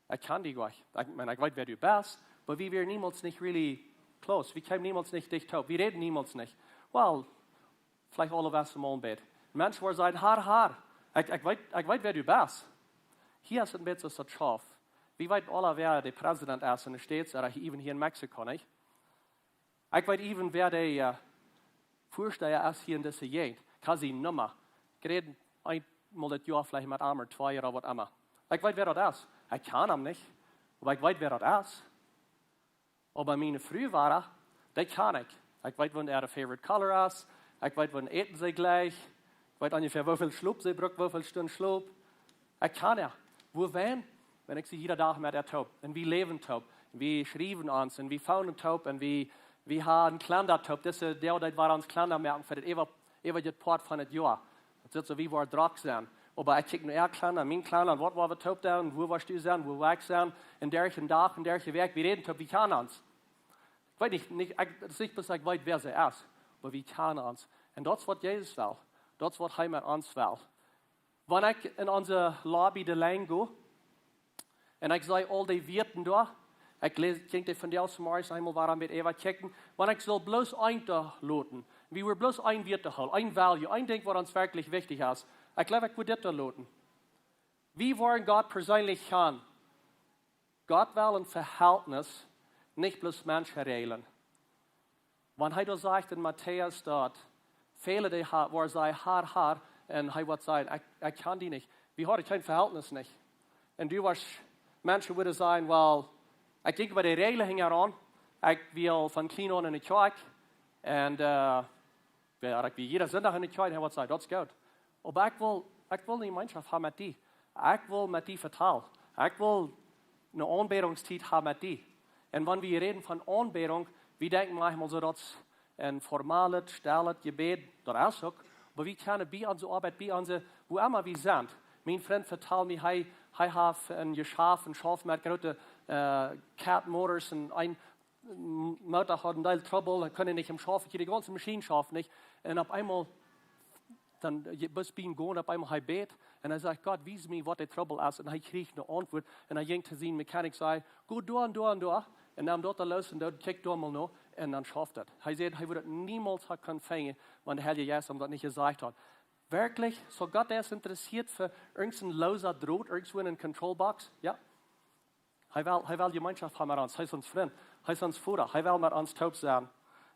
ekj kjan die nich. Ekj meen, ekj weet, wäa du best, oba wie wieren niemols nich really close. Wie kjeemen niemols nich dicht toop. Wie räden niemols nich. Well, veleicht aule Wäakj mol een bät. Menschen woaren sajen, Herr, Herr, ekj, ekj weet, ekj weet, wäa du best. Hia es een bät soo aus daut schauft. Wie weeten aule, wäa de President es en de States, ooda even hia en Mexiko, nich? Ekj weet even, wäa de, äh, Väasteha es hia en dise Jäajent. Ekj kjan siene Numma. Ekj räd eemol daut Joa veleicht met am ooda twee ooda waut emma. Ekj weet, wäa daut es. Ekj kjan am nich. Oba ekj weet, wäa daut es. Oba miene Fru wada, dee kjan ekj. Ekj weet, waut äare favorite color es. Ekj weet, waut äten see jlikjt. Ekj weet onjefäa, woo väl Schlop see brukt, woo väl Stunden Schlop. Ekj kjan äa. Wuarom? Wan ekj sie jieda Dach met äa toop. Un wie läwen toop. Un wie schriewen ons. Un wie phoonen toop. Un wie, wie haben Kalenda toop. Dise Deel, daut wie ons Kalenda moaken fa daut ewa-, eewje Poat von daut Joa. Daut es soo, wie woaren drock sennen. Oba ekj kjikj no äa Kalenda, mien Kalenda, waut woa wie toop doonen, wua woascht du sennen, wua woa ekj sennen. Un derch dän Dach, un derch de Wäakj, wie räden toop, wie kjanen ons. Ekj weet nich, nich, ekj, daut es nich bloos, ekj weet, wäa see es. Oba wie kjanen ons. Un daut es, waut Jesus well. Daut es, waut hee met ons well. Wan ekj en onse Lobby doa lang go, un ekj see aul dee Wieed doa, ekj läs, kjikj dee vondoag zemorjes eemol, wuarom wie äwa kjikjen, wan ekj saul bloos eent doa loten. Wie wellen bloos een Wieed doa hoolen, een value, een Dinkj, waut ons werkjlich wichtich es. Ekj jleew, ekj wudd dit doa loten. Wie woaren Gott perseenlich kjanen. Gott well een Vehältnis, nich bloos Menschen räajlen. Wan hee doa sajcht en Matäus daut väle dee ha-, woaren sajen, Herr, Herr, un hee woat sajen, ekj, ekj kjan die nich. Wie haben kjeen Vehältnis nich. Un du woascht, Menschen wudden sajen, well, ekj jinkj bie de Räajlen hinjaraun, ekj wia aul von kjlien aun en de Kjoakj, un, äh, wia, ekj wia jieda Sindach en de Kjoakj, un hee woat sajen, daut es goot. Oba ekj well, ekj well eene Jemeenschoft haben met die. Ekj well met die vetalen. Ekj well eene Aunbädungstiet haben met die. Un wan wie räden von Aunbädunk, wie denkjen maunchmol soo daut es een formalet, stellet Jebäd, daut es uk. Oba wie kjennen bie onse Oabeit, bie onse, wua emma wie sent. Mien Frint vetald mie, hee, hee haft een Jeschaft, een Schauft met groote, äh, Cat Motors un een M-, Motor haud een Deel Trubbel, dan kunn hee nich em schaufen, de gaunze Maschien schauft nich. Un opp eemol, dan, je-, best bie am gonen, opp eemol hee bät. Un hee sajcht, Gott, wies mie, waut de Trubbel es. Un hee kjrieech eene Auntwuat. Un hee jinkj to sienen Mechanic, säd, go doa un doa un doa. Un neem daut dan loos un daut, check doa mol no. Un dan schauft daut. Hee säd, hee wudd daut niemols haben kunt finjen, wan de Heilje Jeist am daut nich jesajcht haud. Werkjlich, soo Gott es interessieet fa irjent een loosa Drot, irjentwua en eene Control Box? Jo. Hee well, hee well Jemeenschoft haben met ons. Hee es ons Frint. Hee es ons Voda. Hee well met ons toop sennen.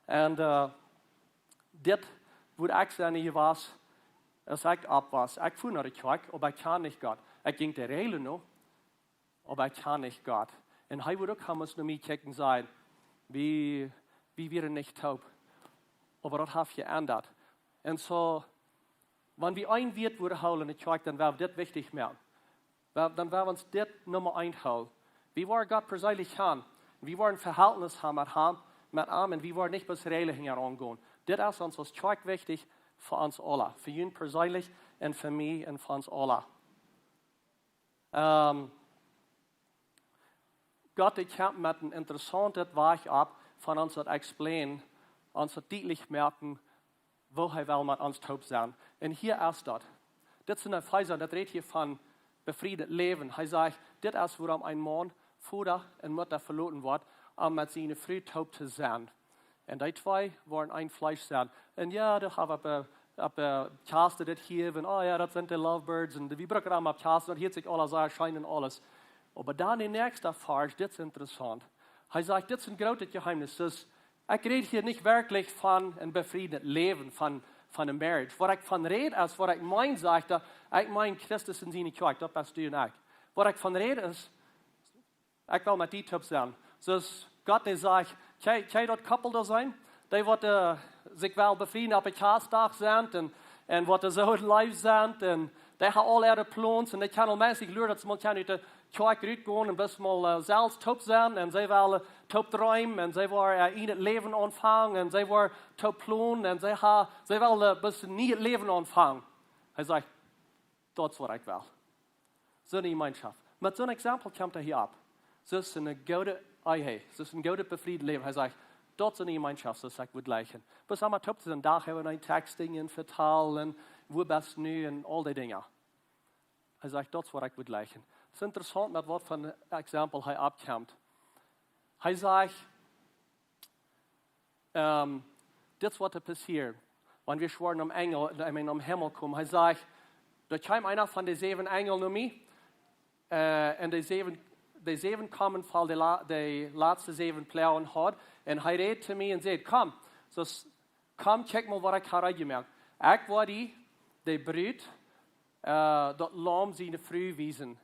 Un, äh, dit, wua ekj sennen jewast, aus ekj oppwoss. Ekj fua no de Kjoakj, oba ekj kjand nich Gott. Ekj jinkj de Räajlen no, oba ekj kjand nich Gott. Un hee wudd uk haben, aus no mie kjikjen, sajen, wie, wie wieren nich toop. Oba daut haft jeendat. Un soo, wan wie een Wieed wudden hoolen en de Kjoakj, dan wia dit wichtich moaken. Well, dan woa wie ons dit Numma eent hoolen. Wie woaren Gott perseenlich kjanen. Wie woaren Vehältnis haben met am, met am. Un wie woaren nich bloos Räajlen hinjaraun gonen. Dit es ons aus Kjoakj wichtich fa ons aula. Fa junt perseenlich un fa mie un fa ons aula. Ähm, Gott, ekj hab met een interessauntet Wajch opp, von ons daut explain, ons daut dietlich moaken, woo hee well met ons toop sennen. Un hia es daut. Dit es en Efeesa, daut rät hia von befriedet Läwen. Hee sajcht, dit es wuarom een Maun Voda un Mutta veloten woat, om met siene Fru toop to sennen. Un dee twee woaren een Fleesch sennen. Un jo, daut hab wie opp, äh, opp, äh, Kjast dit hia, un, oh jo, daut sent de Lovebirds, un wie brucken am opp Kjast, daut hieet sikj aules sea scheen un aules. Oba dan de näakjste Varsch, dit es interessaunt. Hee sajcht, dit es een grootet Jeheemnis. Dus, ekj räd hia nich werkjlich von een befriedet Läwen, von, von een marriage. Waut ekj von räd es, waut ekj meen, sajcht hee, ekj meen Christus en siene Kjoakj, daut best du un ekj. Waut ekj von räd es, Ekj well met die toop sennen. Soo aus Gott, dee sajcht: "Kjikj, kjikj daut Koppel doa sennen. Dee woat, äh, sikj well befrieen opp de Kjastdach sennen un, un woat soo leew sennen un dee haben aul äare Plons un dee kjennen aul meist luren, daut see mol kjennen ut de Kjoakj rutgonen un bloos mol, äh, selfst toop sennen un see wellen toop dreemen un see wellen, äh, een Läwen aunfangen un see wellen toop plonen un see ha-, see wellen, äh, bloos een nieet Läwen aunfangen." Hee sajcht: "Daut es waut ekj well." Soone Jemeenschoft. Met soon Exempel kjemt hee hia opp. Soo aus eene goode Ehe, soo aus een goodet befrieet Läwen. Hee sajcht: "Daut es eene Jemeenschoft, soo aus ekj wudd jleichen." Bloos emma toop to sennen, Dach äwa een Texting un vetalen, woo best nu un aul dee Dinja. Hee sajcht: "Daut es waut ekj wudd jleichen." Daut es interessaunt, met waut fa een Exempel hee oppkjemt. Hee sajcht, ähm, dit es waut doa passieet, wan wie schwoaren aum Enjel, I mean, aum Himmel komen. Hee sajcht: "Doa kjeem eena von de säwen Enjel no mie, äh, un de säwen, de säwen Komen von de la-, de latste säwen Ploagen haud. Un hee räd to mie un säd: 'Komm, soo aus, komm, kjikj mol waut ekj ha reed jemoakt. Ekj woa die, de Brut, äh, daut Laum siene Fru wiesen.'"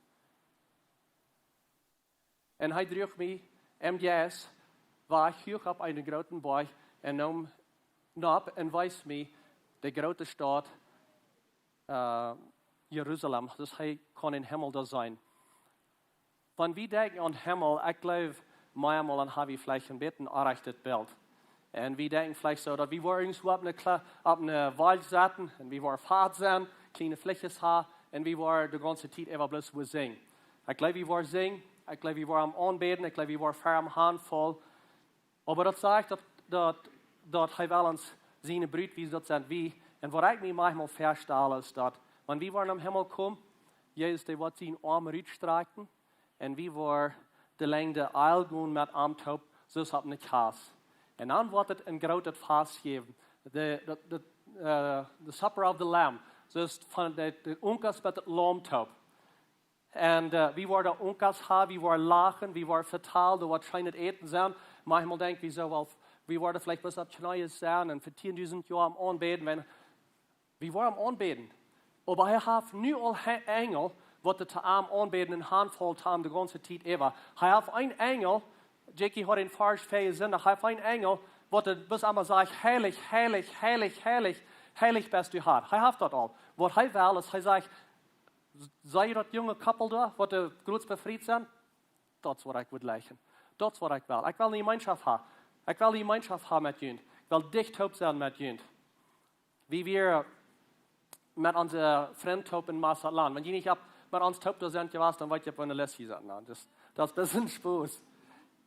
Un hee druach mie em Jeist wajch huach opp eenen grooten Boajch un neem nopp un wees mie de groote Staut, äh, Jerusalem. Soo aus hee kunn em Himmel doa sennen. Wan wie denkjen aun Himmel, ekj jleew, meamol dan ha wie veleicht een bät een orrajchtet Bilt. Un wie denkjen veleicht soo, daut wie woaren irjentwua opp eene Kla-, opp eene Wolkj sitten un wie woaren fat sennen, kjliene Flichjes haben un wie woaren de gaunze Tiet äwa bloos wua sinjen. Ekj jleew, wie woaren sinjen, ekj jleew, wie woaren am aunbäden, ekj jleew, wie woaren fa am han faulen. Oba daut sajcht, daut, daut, daut hee well ons siene Brut wiesen, daut sent wie. Un waut ekj mie maunchmol väastal es daut, wan wie woaren aum Himmel komen, Jesus, dee woat sienen Oarm rutstrakjen un wie woaren de Lenjd aul gonen met am toop, soo aus opp eene Kjast. Un dan woat et een grootet Fast jäwen. De, de, de, äh, the Supper of the Lamb. Soo aus von de, de Unkas met daut Laum toop. Un, äh, wie woaren Unkas haben, wie woaren lachen, wie woaren vetalen, doa woat scheenet Äten sennen. Maunchmol denkj wie soo, well, wie woaren veleicht bloos opp Kjneeen sennen un fa tiendusent Joa am aunbäden, wan wie woaren am aunbäden. Oba hee haft nu aul He-, Enjel, waut to am aunbäden un han faulen to am de gaunze Tiet äwa. Hee haft een Enjel, Jackie haud een Varsch väajesent, hee haft een Enjel, waut bloos emma sajcht: "Heilich, heilich, heilich, heilich, heilich best du, Herr." Hee haft daut aul. Waut hee well, es, hee sajcht: "Sitst daut junge Koppel doa, waut doa groots befriet sent? Daut es waut ekj wudd jleichen. Daut es waut ekj well. Ekj well eene Jemeenschoft haben. Ekj well eene Jemeenschoft haben met junt. Ekj well dicht toop sennen met junt." Wie wieren met onse Frind toop en Mazatlan. Wan jie nich opp, met ons toop doa sent jewast, dan weet jie, opp waut fa eene List jie sent. Na, daut, daut es een bät Spos.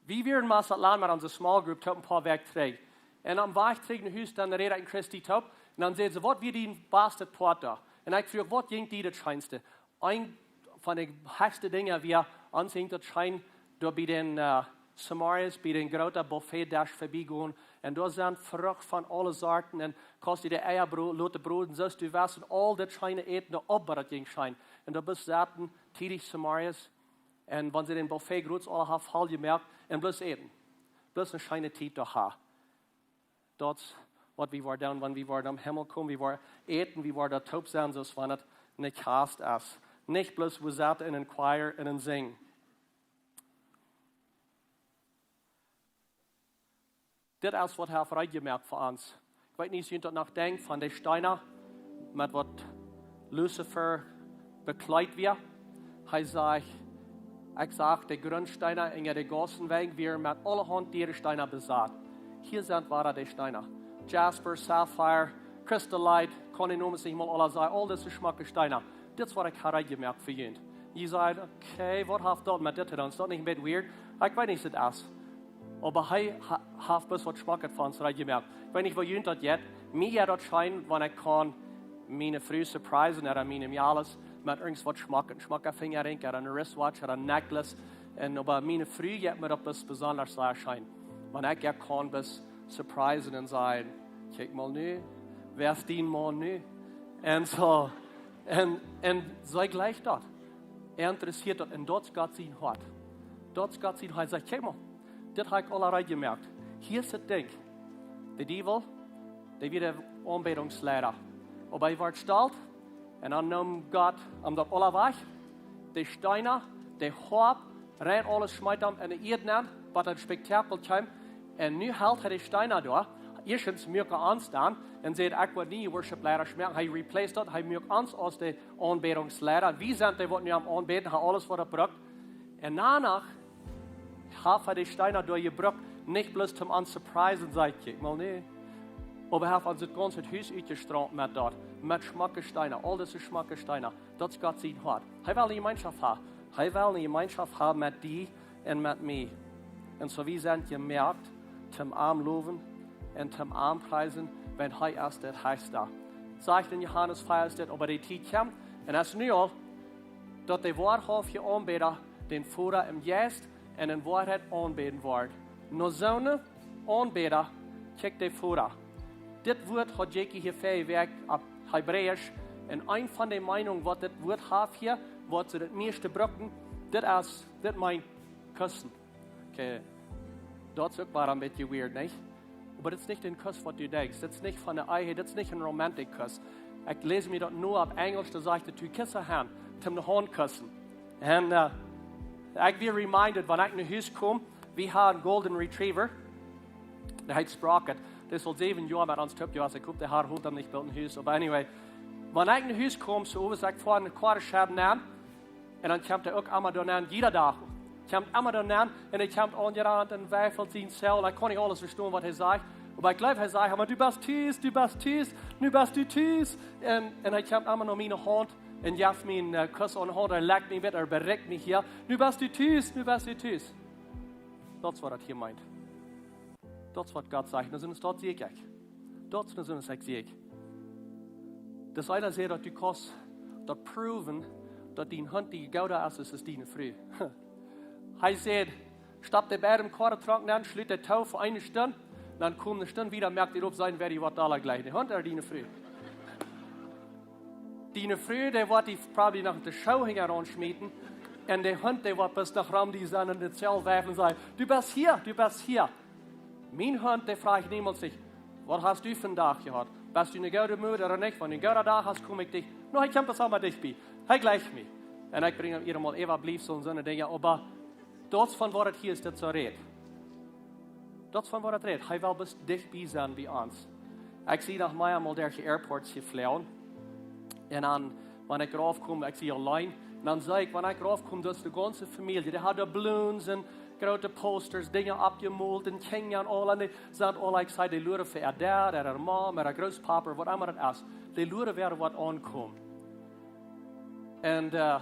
Wie wieren en Mazatlan met onse small group toop een poa Wäakj trigj. Un aum Wajch trigj no Hus, dan räd ekj met Christy toop. Un dan säd see: "Waut wia dien bastet Poat doa?" Un ekj fruach: "Waut jinkj die daut scheenste?" Eent von de hechste Dinja wia, ons jinkj daut scheen, doa bie dän, äh, Samaria's, bie dän grooten Buffetdesch verbie gonen. Un doa sent Frucht von aule Sorten un kaust die de Eia bro-, loten broden, soo aus du west, un aul daut scheene Äten, doa opp, daut jinkj scheen. Un doa bloos sitten, tiedich Samaria's. Un wan see dän Buffet groots aula haben voll jemoakt un bloos äten. Bloos eene scheene Tiet doa haben. Daut es waut wie woaren doonen, wan wie woaren aum Himmel komen. Wie woaren äten, wie woaren doa toop sennen, soo aus wan et eene Kjast es. Nich bloos wua sitten en een Choir un een Sinjen. Dit es waut hee haft reed jemoakt fa ons. Ekj weet nich, aus jie daut noch denkjen von de Steena, met waut Luzifer bekjleet wia. Hee sajcht: "Ekj sach de Gruntsteena unja de Gaussen, wieren met aulahaunt diere Steena besat. Hia sent wada de Steena. Jasper, Sapphire, Chrysolite, kaun ekj nu nich mol aula sajen, aul dise schmocke Steena. Dit es waut ekj ha reed jemoakt fa junt." Jie sajen: "Okay, waut haft daut met dit to doonen? Es daut nich een bät weird?" Ekj weet nich, waut daut es. Oba hee ha-, haft bloos waut Schmocket fa ons reed jemoakt. Ekj weet nich, woo junt daut jeit. Mie jeit daut scheen, wan ekj kaun miene Fru surprisen, ooda miene Mejales, met irjent waut Schmocket. Een schmocka Finjaring, ooda een wristwatch, ooda een necklace. Un oba miene Fru jeit mie daut bloos besonda sea scheen. Wan ekj äa kaun bloos surprisen un sajen: "Kjikj mol nu, wäa es dien Maun nu?" Un soo. Un, un see jleicht daut. Äa interessieet daut. Un daut es Gott sien Hoat. Daut es Gott sien Hoat. Hee sajcht: "Kjikj mol, dit ha ekj aula reed jemoakt. Hia es daut Dinkj." De Diewel, dee wia de Aunbädungsleida. Oba hee wort stolt un dan neem Gott am daut aula wajch. De Steena, de Hoat, Rein aules schmeet am enne Ieed nenn, waut een Spektakel kjeem. Un nu helt hee de Steena doa. Ieeschtens muak hee ons dan un säd: "Ekj woa niee worship Leeda schmeaken." Hee replaced daut, hee muak ons aus de Aunbädungsleida. Wie sent dee, waut nu aum aunbäden, hee aules waut hee brukt. Un doano haft hee de Steena doa jebrukt, nich bloos toom ons surprisen, saj ekj mol, nä. Oba hee haft ons daut gaunze Hus utjestroomt met daut, met schmocke Steena, aul dise schmocke Steena. Daut es Gott sien Hoat. Hee well eene Jemeenschoft haben. Hee well eene Jemeenschoft haben met die un met mie. Un soo wie sent jemoakt toom am lowen un toom am priesen, wiels hee es de Hechsta. Sajcht en Johanes vea, daut äwa de Tiet kjemt, un es nu aul, daut de woarhauftje Aunbäda dän Voda em Jeist un en Woarheit aunbäden woaren. No soone Aunbäda kjikjt de Voda. Dit Wuat haud Jake hia väaje Wäakj opp Hebräisch. Un eent von de Meenungen, waut dit Wuat haft hia, waut see daut mieeschte brucken, dit es, dit meent Kussen. Okay, daut es uk wada een bät weird, nich? Oba dit es nich een Kuss, waut du denkjst. Dit es nich von de Ehe, dit es nich een romantic Kuss. Ekj läs mie daut nu opp Enjelsch, doa sajcht daut: "To kiss a hand", toom de Haunt kussen. Un, eh, ekj wia reminded, wan ekj no Hus kom, wie hauden een Golden Retriever. Dee heet Sprocket. Dee es aul säwen Joa met ons toop jewast. Ekj hop, dee Har holt am nich boolt en Hus. Oba anyway, wan ekj no Hus kom, soo aus ekj foa een Quarter Shed nenn, un dan kjemt hee uk emma doa nenn, jieda Dach. Kjemt emma doa nenn un hee kjemt aunjerant un weifelt sien Zell. Un ekj kaun nich aules vestonen, waut hee sajcht. Oba ekj jleew, hee sajcht emma: "Du best tus, du best tus, nu best du tus." Un, un hee kjemt emma no miene Haunt un jeft mie een, eh, Kuss aun de Haunt. Hee lekjt mie met, hee berikjt mie hia: "Nu best du tus, nu best du tus." Daut es, waut daut hia meent. Daut es, waut Gott sajcht. Daut es, daut sie ekj. Daut es, daut sie ekj. Daut eena sajcht, daut du kaust daut proven, daut dien Hunt die gooda es aus diene Fru. Hee sajcht: "Stap de beid em Koadetronk nenn, schlut dee too fa eene Stund, dan kom eene Stund wada, moakt dee opp, sent wäa die waut dolla jlikjt, de Hunt ooda diene Fru?" Diene Fru, dee woat die probably noch de Schoo hinjaraun schmieten. Un de Hunt, dee woat bloos noch rom die sennen un daut selfst wieflen un sajen: "Du best hia, du best hia." Mien Hunt, dee frajcht niemols nich: "Waut hast du vondoag jehaut? Best du eene goode Mood ooda nich? Wan du een gooda Dach hast, kom ekj die." No, hee kjemt bloos emma dicht bie. Hee jlikjt mie. Un ekj brinj am emma äwabliefsel un soone Dinja, oba daut es von waut et hia es, daut soo rät. Daut es von waut et rät. Hee well bloos dicht bie sennen bie ons. Ekj sie noch mea mol derch de Airports jefloagen. Un dan, wan ekj rauf kom, ekj sie auleen. Un dan see ekj, wan ekj rauf kom, daut es de gaunze Famielje. Dee hauden Balloons un groote Posters, Dinja oppjemolt un Kjinja un aul. Un dee sent aul, ekj saj, dee luaren fa äa Dad, äa Mom, äa Grootpapa, waut emma daut es. Dee luaren, wäa woat aunkomen. Un, eh,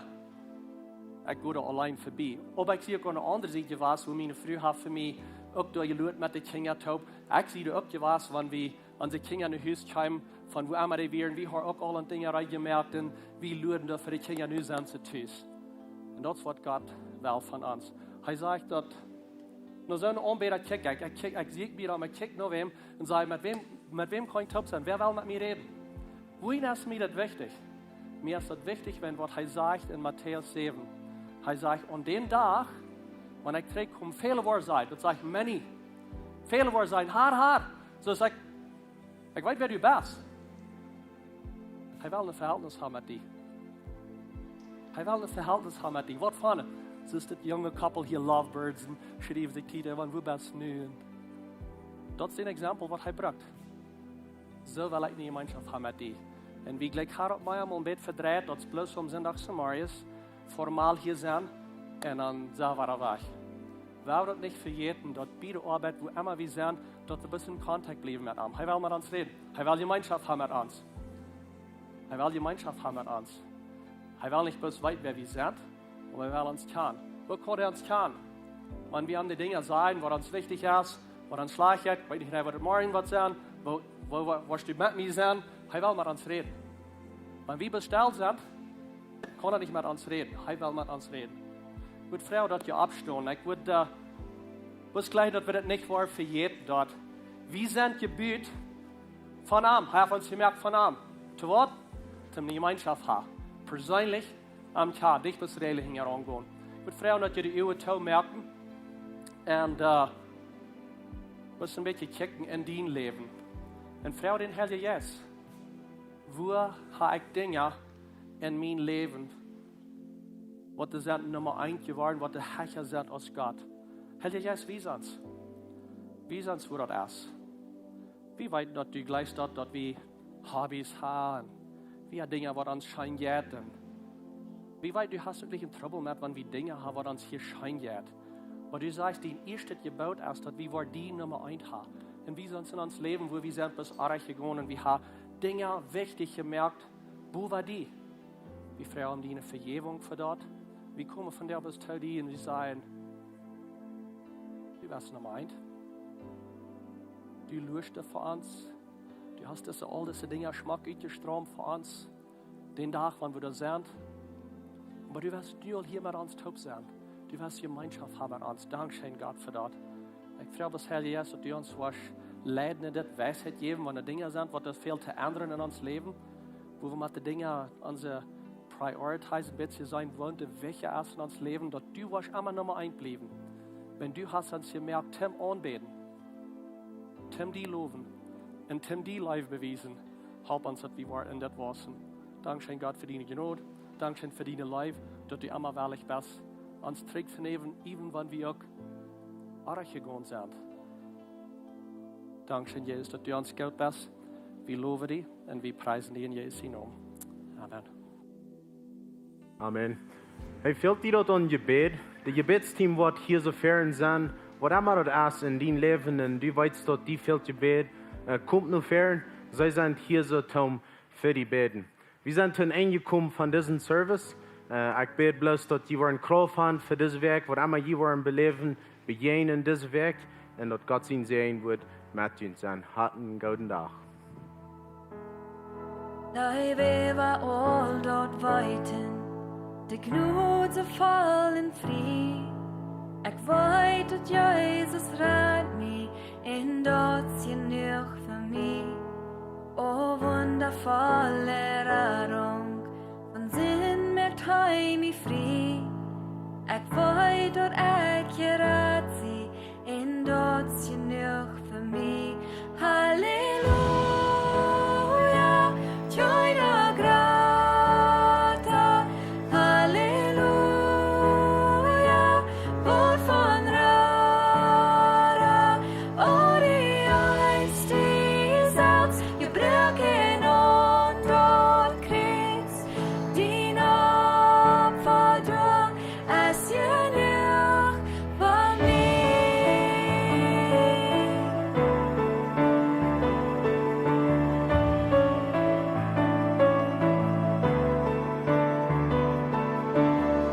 ekj go doa auleen verbie. Oba ekj sie uk aun de aundre Sied jewast, wua miene Fru haft fa mie uk doa jeluat met de Kjinja toop. Ekj sie doa uk jewast, wan wie, wan de Kjinja no Hus kjeemen, von wua emma dee wieren, wie hauden uk aul een Dinja reed jemoakt un wie luaden doa fa de Kjinja, nu sent see tus. Un daut es, waut Gott well von ons. Hee sajcht daut, no soone Aunbäda kjikj ekj, ekj kjikj, ekj sie mie dan, ekj kjikj no wäm un saj: "Met wäm, met wäm kaun ekj toop sennen? Wäa well met mie räden?" Wuarom es mie daut wichtich? Mie es daut wichtich, wiels waut hee sajcht en Matäus säwen. Hee sajcht: "Aun dän Dach, wan ekj trigjkom, väle woaren sajen", daut sajcht many, "väle woaren sajen: Har, Har." Soo sajcht: "Ekj weet, wäa du best." Hee well een Vehältnis haben met die. Hee well een Vehältnis haben met die. Waut von? Soo aus dit junge Couple hia, Lovebirds, un schriewen sikj Tiet, wan, wua best nu? Un daut es een Exempel, waut hee brukt. Soo well ekj eene Jemeenschoft haben met die. Un wie jlikj haben opp mie emol een bät vedreit, daut es bloos aum Sindach zemorjes formal hia sennen un dan sent wie wada wajch. Wie haben daut nich vejäten, daut bie de Oabeit, wua emma wie sent, daut wie bloos en Kontakt bliewen met am. Hee well met ons räden. Hee well Jemeenschoft haben met ons. Hee well Jemeenschoft haben met ons. Hee well nich bloos weeten, wäa wie sent, oba hee well ons kjanen. Woo kaun hee ons kjanen? Wan wie am de Dinja sajen, waut ons wichtich es, waut ons schlajcht jeit, ekj weet nich, waut et morjen woat sennen, woo, woo, woo, woascht du met mie sennen? Hee well met ons räden. Wan wie bestalt sent, kaun hee nich met ons räden. Hee well met ons räden. Ekj wudd froagen, daut jie oppstonen. Ekj wudd, eh, bloos jlikj, daut wie daut nich woaren vejäten, daut wie sent jebut von am. Hee haft ons jemoakt von am. Toom waut? Toom Jemeenschoft haben. Perseenlich am kjanen, nich bloos Räajlen hinjaraun gonen. Ekj wudd froagen, daut jie de Uagen toomoaken un, eh, bloos een bät kjikjen en dien Läwen. Un froag dän Heiljen Jeist: "Wua hab ekj Dinja en mien Läwen, waut dee sent Numma eent jeworden, waut dee hecha sent aus Gott. Heilja Jeist, wies ons. Wies ons, woo daut es. Wie weeten, daut du jleichst daut, daut wie Hobbys haben. Wie haben Dinja, waut ons scheen jeit. Un wie weeten, du hast uk nich een Trubbel met, wan wie Dinja haben, waut ons hia scheen jeit. Oba du sajchst, dien ieeschtet Jeboot es, daut wie woaren die Numma eent haben. Un wie sent en ons Läwen, woo wie sent bat oajch jegonen, un wie haben Dinja wichtich jemoakt, bowa die. Wie froagen die eene Vejäwunk fa daut. Wie komen vondoag bat to die un wie sajen, du best Numma eent. Du luascht fa ons. Du hast dise, aul dise Dinja schmock utjestroomt fa ons. Dän Dach, wan wie doa sent. Oba du woascht nu aul hia met ons toop sennen. Du woascht Jemeenschoft haben met ons. Dankscheen, Gott, fa daut. Ekj froag bloos, Heilja Jeist, daut du ons woascht leiden un de Weisheit jäwen, wan doa Dinja sent, waut doa väl to endren en ons Läwen, woo wie met de Dinja onse priorities een bät seenen, waut de wichtja es en ons Läwen, daut du woascht emma Numma eent bliewen. Wan du hast ons jemoakt toom aunbäden, toom die lowen un toom die Leew bewiesen, help ons, daut wie woaren en daut wausen. Dankscheen, Gott, fa diene Jnod. Dankscheen fa diene Leew, daut du emma wellich best, ons trigj to nämen, even wan wie uk oajch jegonen sent. Dankscheen, Jesus, daut du ons goot best. Wie lowen die un wie priesen die en Jesus sienen Nomen. Amen. Amen. Hey, fält die daut aun Jebäd? De Jebädsteam woat hia soo ver sennen, waut emma daut es en dien Läwen, un du weetst, daut die fält Jebäd, äh, komm no ver. See sent hia soo toom fa die bäden. Wie sent aum Enj jekomen von disen Service. Äh, ekj bäd bloos, daut jie woaren Krauft haben fa dise Wäakj, waut emma jie woaren beläwen, bejäajnen dise Wäakj, un daut Gott sien Säajen woat met junt sennen. Hat eenen gooden Dach. Dee wäa aul daut weeten, de Jnod es voll un frie. Ekj weet, daut Jesus rat mie, un daut es jenuach fa mie. O wundavolle Radunk, von Sind moakt hee mie frie. Ekj weet, daut ekj jerat sie, un daut es jenuach fa mie. Halleluja, Jehovah Jireh. Halleluja, Wort von Rara. O, du hast die selfst jebroaken aun daut Kjriez. Dien Opfa doa es jenuach fa mie.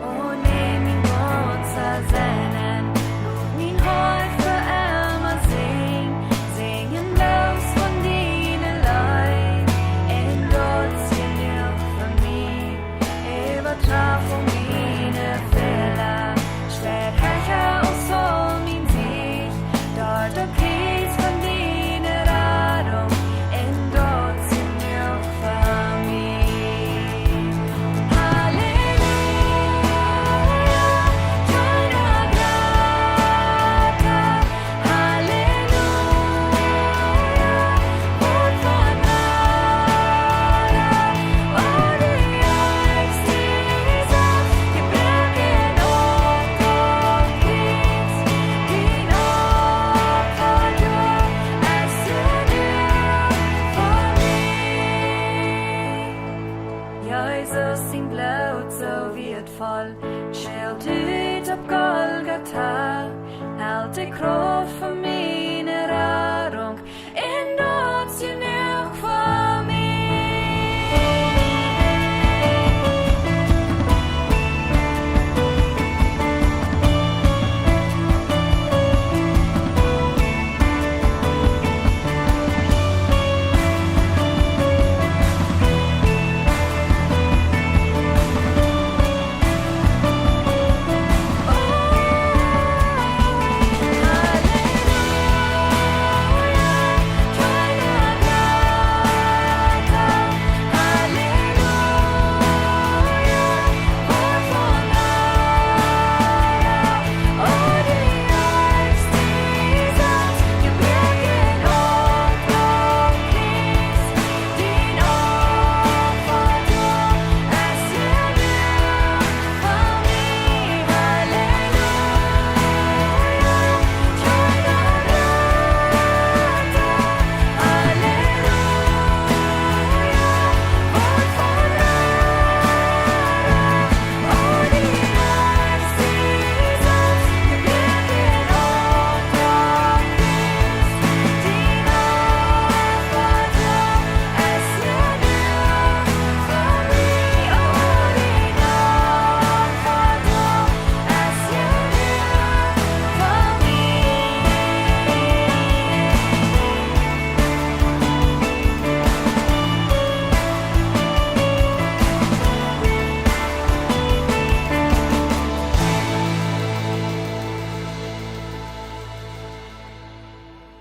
O, nämm mien gaunzet Sennen, lot mien Hoat fa emma sinjen, sinjen bloos von diene Leew, un daut es jenuach fa mie. Äwaträf miene Fäla, steit hecha aus aul mien Sieg, doaderch